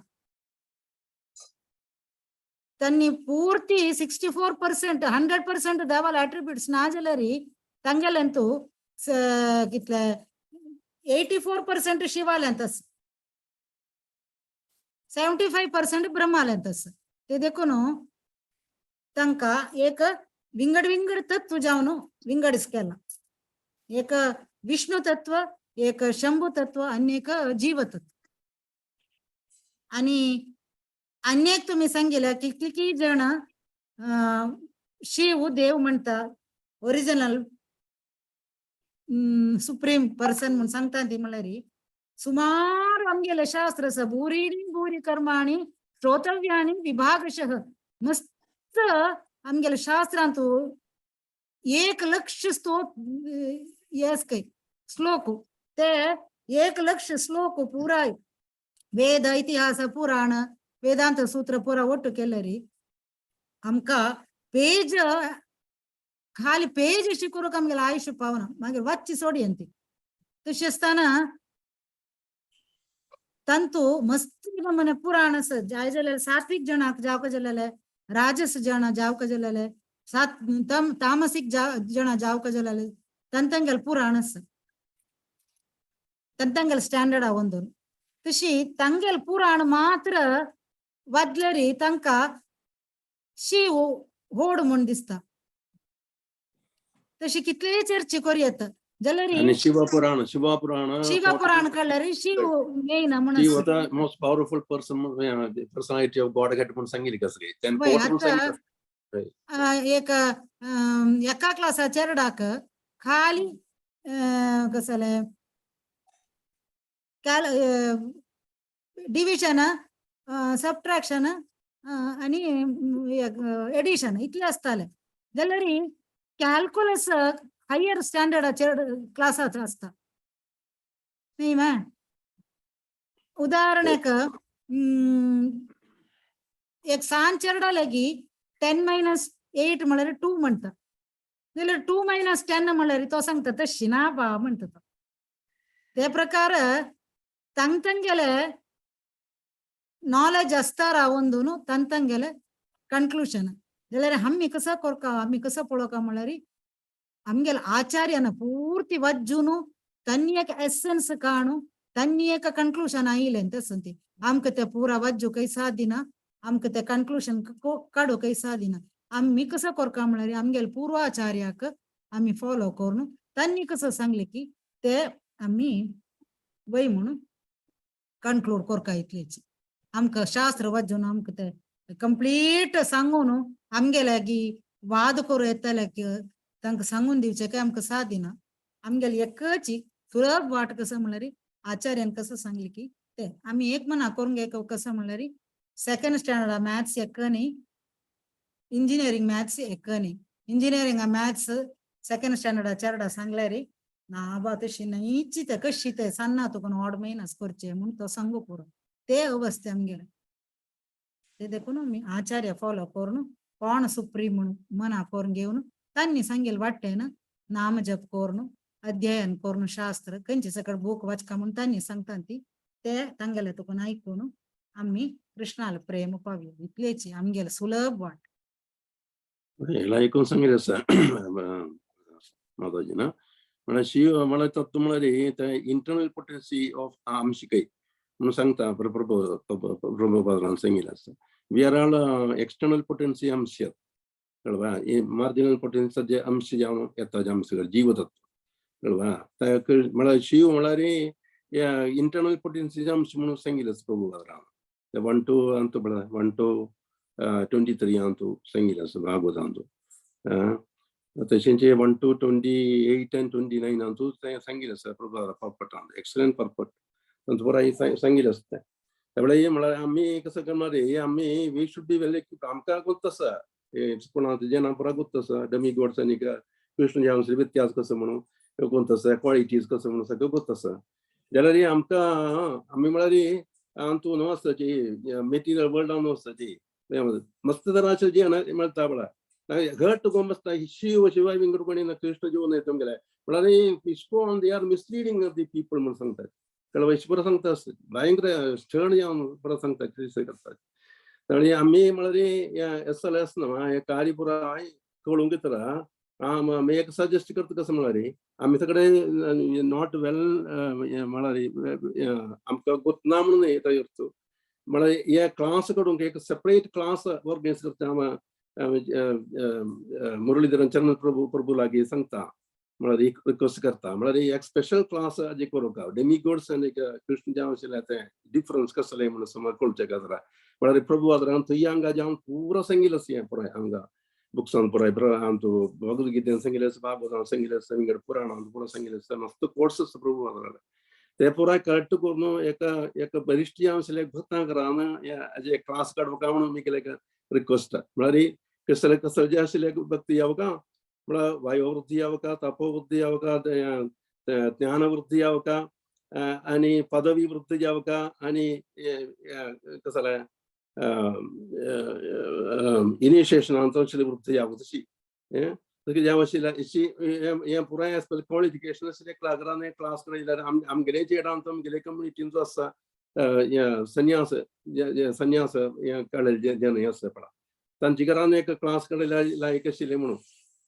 त्यांनी पूर्ती 64% 100% देवाल अट्रिब्यूट्स ना जाल्यार तांगेलेंतू कितले 84% शिवाल्यांत आसा, 75% ब्रह्माल्यांत आसा. ते देखून तांकां एक विंगड विंगड तत्व जावन विंगड केला. एक विष्णू तत्व, एक शंभू तत्व आनी एक जीव तत्व. आणि अन्येक तुम्ही सांगितलं की किती जण शिव देव म्हणता, ओरिजिनल सुप्रीम पर्सन म्हणून सांगता ती म्हणल्यार सुमार आमगेले शास्त्र आसा. भूरी भूरी कर्माणि श्रोतव्यानि विभागशः. मस्त आमगेले शास्त्रांतू 1 लक्ष स्तोत येस काय श्लोक, ते 1 लक्ष श्लोक पुराय वेद इतिहास पुराण वेदांत सूत्र पुरा ಒಟ್ಟು केल्यारी आमकां पेज खाली पेज शिकून आमगेलें आयुष्य पावना, मागीर वाच्ची सोडी अंती. तशें आसतना ತಂತು मस्त मने पुराण आसा. जाय जाल्यार सात्विक जणाक जावक जाल्यार, राजस जण जावक जाल्यार, सात तम तामसिक जण जावक जाल्यार ತಂತಂಗೆಲ್ ಪುರಾಣ आसा. ತಂತಂಗೆಲ್ ಸ್ಟ್ಯಾಂಡರ್ಡ್ ಒಂದು तशी ತಂಗೆಲ್ ಪುರಾಣ ಮಾತ್ರ वाचल्यारी तांकां शिव होड म्हूण दिसता. तशी कितलेय चर्चे करूं येता जाल्यार आणि शिवपुराण शिवपुराण शिवपुराण काडल्यार शिव येयना म्हूण शिव आसा. आता most powerful person, personality of God head म्हणून सांगितलं कसं त्यांनी पळय म्हणून आतां सांगितलं. एक एका क्लासा चेरडाक खाली कसले कॅल डिविजन, सबट्रॅक्शन आणि एडिशन इतले आसताले जाल्यार कॅल्क्युलस हायर स्टँडर्डाचेर क्लासाचो आसता न्ही मा. उदाहरणाक एक सान चेरडा लागी 10 - 8 म्हळ्यार 2 म्हणटा जाल्यार 2 - 10 म्हळ्यार तो सांगता तशी ना बा म्हणटा तो. ते प्रकार ತಂಗ್ ತಂಗೆಲೆ ನಾಲೆಜ್ आसता रावन तन ತಂಗೆಲೆ ಕನ್ಕ್ಲೂಷನ್. जाल्यार आमी कसो करका, आमी कसो पळोवका म्हळ्यार आमगेले आचार्यान पूर्ती वज्जून तन्नी एक एसेन्स काणू तन्नी एक कन्क्लूशन आयिलें तसं ती. आमकां ते पुरा वज्जू काही सादिना, आमकां ते कन्क्लूशन काडू काही सादिना. आमी कसो करका म्हळ्यार आमगेले पूर्वाचार्याक आमी फॉलो करून तांणी कसं सांगले की ते आमी वय म्हणून कन्क्लूड करका इतलेच. आमकां शास्त्र वाचून आमकां ते कंप्लीट सांगून आमगे लागीं वाद करूं येताले की तांकां सांगून दिवचें काय आमकां सादिना. आमगेली एकच सुलभ वाट कसं म्हणल्यार आचार्यान कसं सांगले की ते आमी एक मना करूंक एक कसं म्हणल्यार सेकंड स्टँडर्ड मॅथ्स एक न्ही, इंजिनियरींग मॅथ्स एक न्ही. इंजिनियरींग मॅथ्स सेकंड स्टँडर्डा चेरडा सांगल्यार ना बा तशी न्हयची ते कशी ते सान्ना तुका ऑड म्हयनास करचे म्हूण तो सांगू पुरो ते अवस्थे आमगेले ते देखून आमी आचार्य फॉलो करून कोण सुप्रीम म्हणून मना करून घेवन तांणी सांगेल वाटेन नाम जप करून अध्ययन करून शास्त्र खंयचे सकळ बूक वाचका म्हणून तांणी सांगता ती ते तांगेले तुका आयकून आमी कृष्णाला प्रेम पावया इतलेची आमगेले सुलभ वाट. हेला ऐकून सांगितलं आसा माताजी ना म्हळ्यार शिव म्हळ्यार तत्व म्हळ्यार ते इंटरनल पोटेन्सी ऑफ आमशिकै म्हणून सांगता प्रभुपादान सांगितलं आसा. We are all external potency अंश कळवा, मार्जिनल पोटेन्सी जे अंश जावन येता जे आमचे जीवतत्व कळवा. म्हळ्यार शिव म्हळ्यार इंटरनल पोटेन्सी अंश म्हणून सांगितलं आसा प्रभुपादान. 1 2 अंतु 1 to 23 अंतु सांगितलं आसा भागवतांतु. तशेंच 1 to 28 and 29 अंतु सांगितलं आसा प्रभुपादा पर्पट, एक्सलंट पर्पट तांचो पुराय सांगितलं आसा. तें त्यावेळी म्हळ्यार आमी कसं करणार रे, आमी we should be well equipped. आमकां गोत्त आसा कोणा जेना पुरा गोत्त आसा डमी गोड्स आनी कृष्ण ज्या व्यत्यास कसो म्हणून गोंत आसा, क्वॉलिटीज कसो म्हणून सगळं गोत्त आसा. जाल्यार आमकां आमी म्हळ्यार अंतू न्हू आसताची मेटिरियल वर्ल्डान न्हू आसताची मस्त तराचे जे मेळटा म्हळ्यार घट गोमस्ता शिव शिवाय विंगड कोणी ना कृष्ण जीवन येतो गेले म्हळ्यार ISKCON they are misleading the people म्हणून सांगतात. कळवा पुरा सांगता भयंकर स्टर्न जावन पुरा सांगता करतात. आणि आमी म्हळ्यार एस एल एस ना हे कार्य पुरा कळूंक येता. आमी एक सजेस्ट करता कसं म्हळ्यार आमी सगळे not वेल म्हळ्यार आमकां गोतना म्हणून येता अर्थ म्हळ्यार हे क्लास कडूंक एक सेपरेट क्लास ऑर्गनायज करता. आमी मुरलीधरन चरण प्रभू प्रभू लागीं सांगता म्हळ्यार एक रिक्वेस्ट करता म्हळ्यार एक स्पेशल क्लास जे करूंक डेमी गोड्स आनी कृष्ण जावन आशिल्ले ते डिफरन्स कसले म्हणून समज कळचें गजरा. म्हळ्यार प्रभु आदरान थंय हांगा जावन पुरो सांगिल्लें आसा हें पुराय हांगा बुक्सान पुराय आमचो भगवद्गीतेन सांगिल्लें आसा, भागवतान सांगिल्लें आसा, विंगड पुराणान पुरो सांगिल्लें आसा. मस्त कोर्स आसा प्रभु आदरान ते पुराय करेक्ट करून एका एका बरिश्ट जावन आशिल्ले भक्तां घरान हेजे क्लास काडपाक म्हणून मी केलें रिक्वेस्ट. म्हळ्यार कसले कसले जे आशिल्ले भक्ती जावका म्हळ्यार वयोवृद्धी जावका, तपोवृद्धी जावका, ज्ञानवृद्धी जावका आनी पदवी वृद्धी जावका आनी कसले इनिशिएशन वृद्धी जावका तशी तशी जावं आशिल्ले अशी हें पुराय आसपाक क्वॉलिफिकेशन आशिल्ले क्लास क्लास जाल्यार आमगेले चेडान आमगेले कम्युनिटीन जो आसा संन्यास संन्यास हें काडलें जें हें आसा पळय तांचे घरान एक क्लास काडलें लायक आशिल्लें म्हणून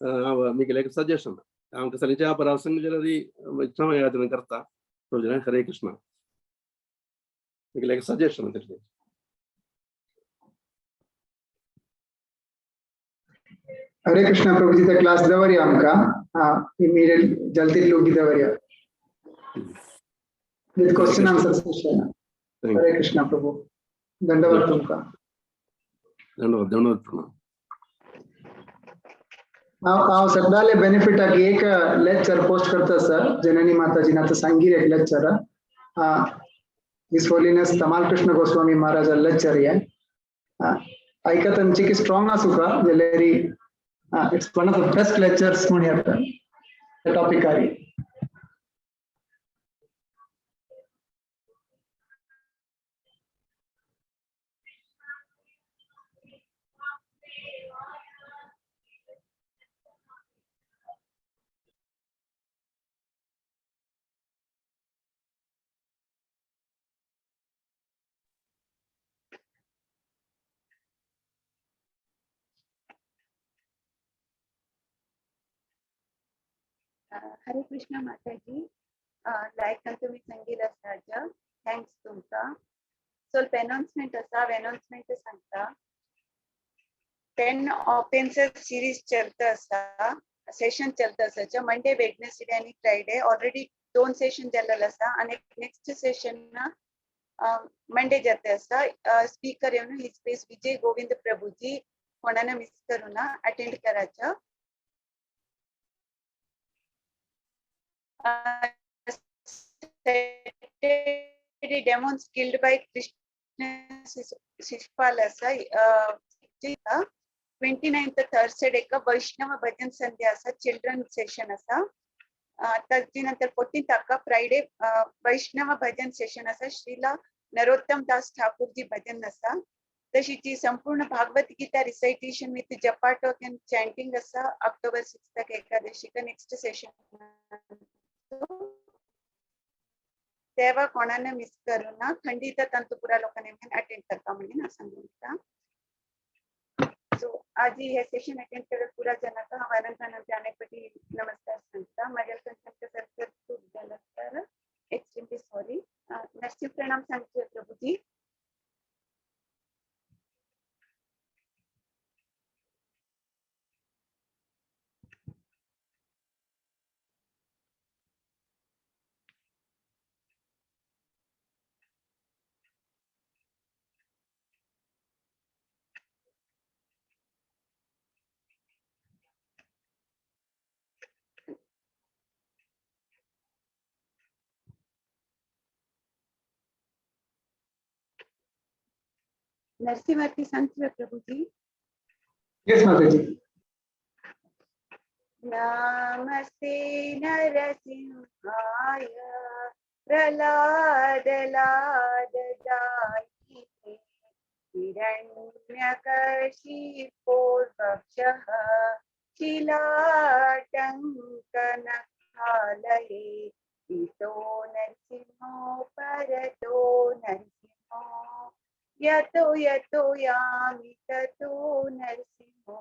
हांव मिगेलें एक सजेशन. आमकां सगळ्यांच्या परासंग जाल्यार याचना करता. हरे कृष्ण. मिगेलें एक सजेशन तितलें. हरे कृष्णा प्रभुजी, त्या क्लास दवरया आमकां. हा, इमिडिएट जल्दी लोक दवरया with question answer session. Hare Krishna Prabhu, दंडवत तुमकां. धन्यवाद, धन्यवाद प्रणाम. हांव हांव सगळ्याले बेनिफिटाक एक लेक्चर पोस्ट करता सर. जननी माताजीन आतां सांगीर एक lecture, his holiness Tamal Krishna Goswami Maharaj lecture. हे आयकत की स्ट्रॉंग आसूं का जाल्यार it's one of the best lectures म्हूण येता टॉपिकारी. हरे कृष्ण माताजी, लायक तुम्ही सांगितलं आसा, thanks तुमका. ಸ್ವಲ್ಪ अनाउन्समेंट आसा, अनाउन्समेंट सांगता. 10 ऑफेन्सेस सिरीज चलता आसा, सेशन चलता आसा मंडे, वेडनेसडे आणि फ्रायडे. ऑलरेडी दोन सेशन जाल्लेले आसा आणि नेक्स्ट सेशन मंडे जाते आसा. स्पीकर येवन his grace Vijay Govind Prabhuji. कोणाने मिस करू ना, अटेंड करायचं. Saturday demons killed by Krishna Shishpal आसा. 29th Thursday एक वैष्णव भजन संध्या आसा, चिल्ड्रन सेशन आसा. ताजे नंतर 14थाक फ्रायडे वैष्णव भजन सेशन आसा. श्रीला नरोत्तम दास ठाकूरजी भजन आसा. तशीच ही संपूर्ण भागवत गीता रिसायटेशन विथ जपा टॉक अँड चॅन्टिंग आसा ऑक्टोबर 6 एकादशीक नेक्स्ट सेशन. तेवा कोणाने मिस करू ना. खंडित तांतू पुरा लोकांनी अटेंड करपा म्हणून हांव सांगून. सो आज हे सेशन अटेंड केले पुरा जनांक हांव अनंत अनंत अनेक नमस्कार सांगता. म्हज्या कडच्यान जर चूक जाल्यार तर एक्स्ट्रीमली सॉरी. नरसिंह प्रणाम सांगचे प्रभुजी. नरसिंह आरती सांगचे प्रभुजी. Yes, Mataji. नमस्ते नरसिंहाय प्रहलाद लाद दायिने हिरण्यकशिपोर्वक्षः शिलाटङ्कनखालये इतो नरसिंहो परतो नरसिंहो यतो यतो यामि ततो नरसिंहो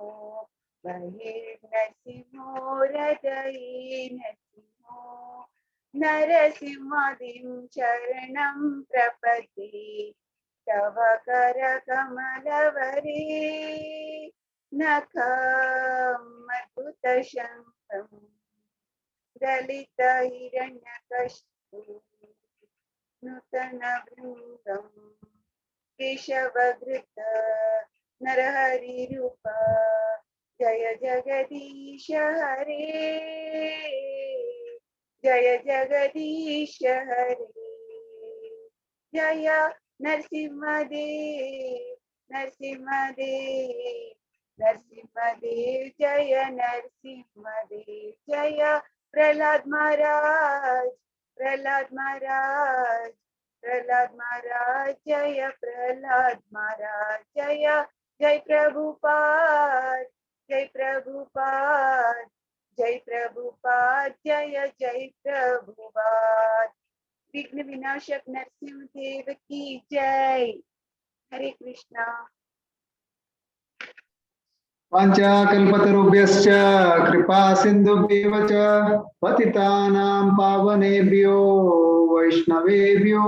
बहिर्नरसिंहो हृदये नरसिंहो नरसिंहादिं शरणं प्रपद्ये तव करकमलवरे नखमद्भुतशङ्खं दलितहिरण्यकशिपु नूतनवृन्दं केशवघृत नरहरिरूप जय जगदीश हरे जय जगदीश हरे जय नरसिंहदेव नरसिंहदेव नरसिंहदेव जय नरसिंहदेव जय प्रहलाद महाराज प्रहलाद महाराज प्रहलाद महाराज जय प्रहलाद महाराज जय जय प्रभुपाद जय प्रभुपाद जय प्रभुपाद जय जय प्रभुपाद. विघ्न विनाशक नरसिंह देव की जय. हरे कृष्णा. वाञ्छाकल्पतरुभ्यश्च कृपा सिन्धुभ्येव च पतितानां पावनेभ्यो वैष्णवेभ्यो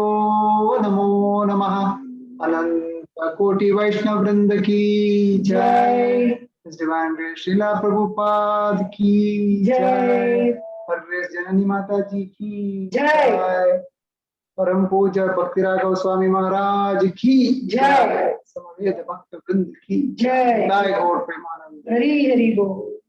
नमो नमः. अनंत कोटि वैष्णव वृंद की जय. Divine Grace Srila Prabhupada की जय. जय. परमेश जननी माता जी की जय. जय. परम पूज्य भक्ति राघव स्वामी महाराज की जय. समवेत भक्त वृंद की जय. जय. गौर प्रेमानंद. हरी हरी बोल.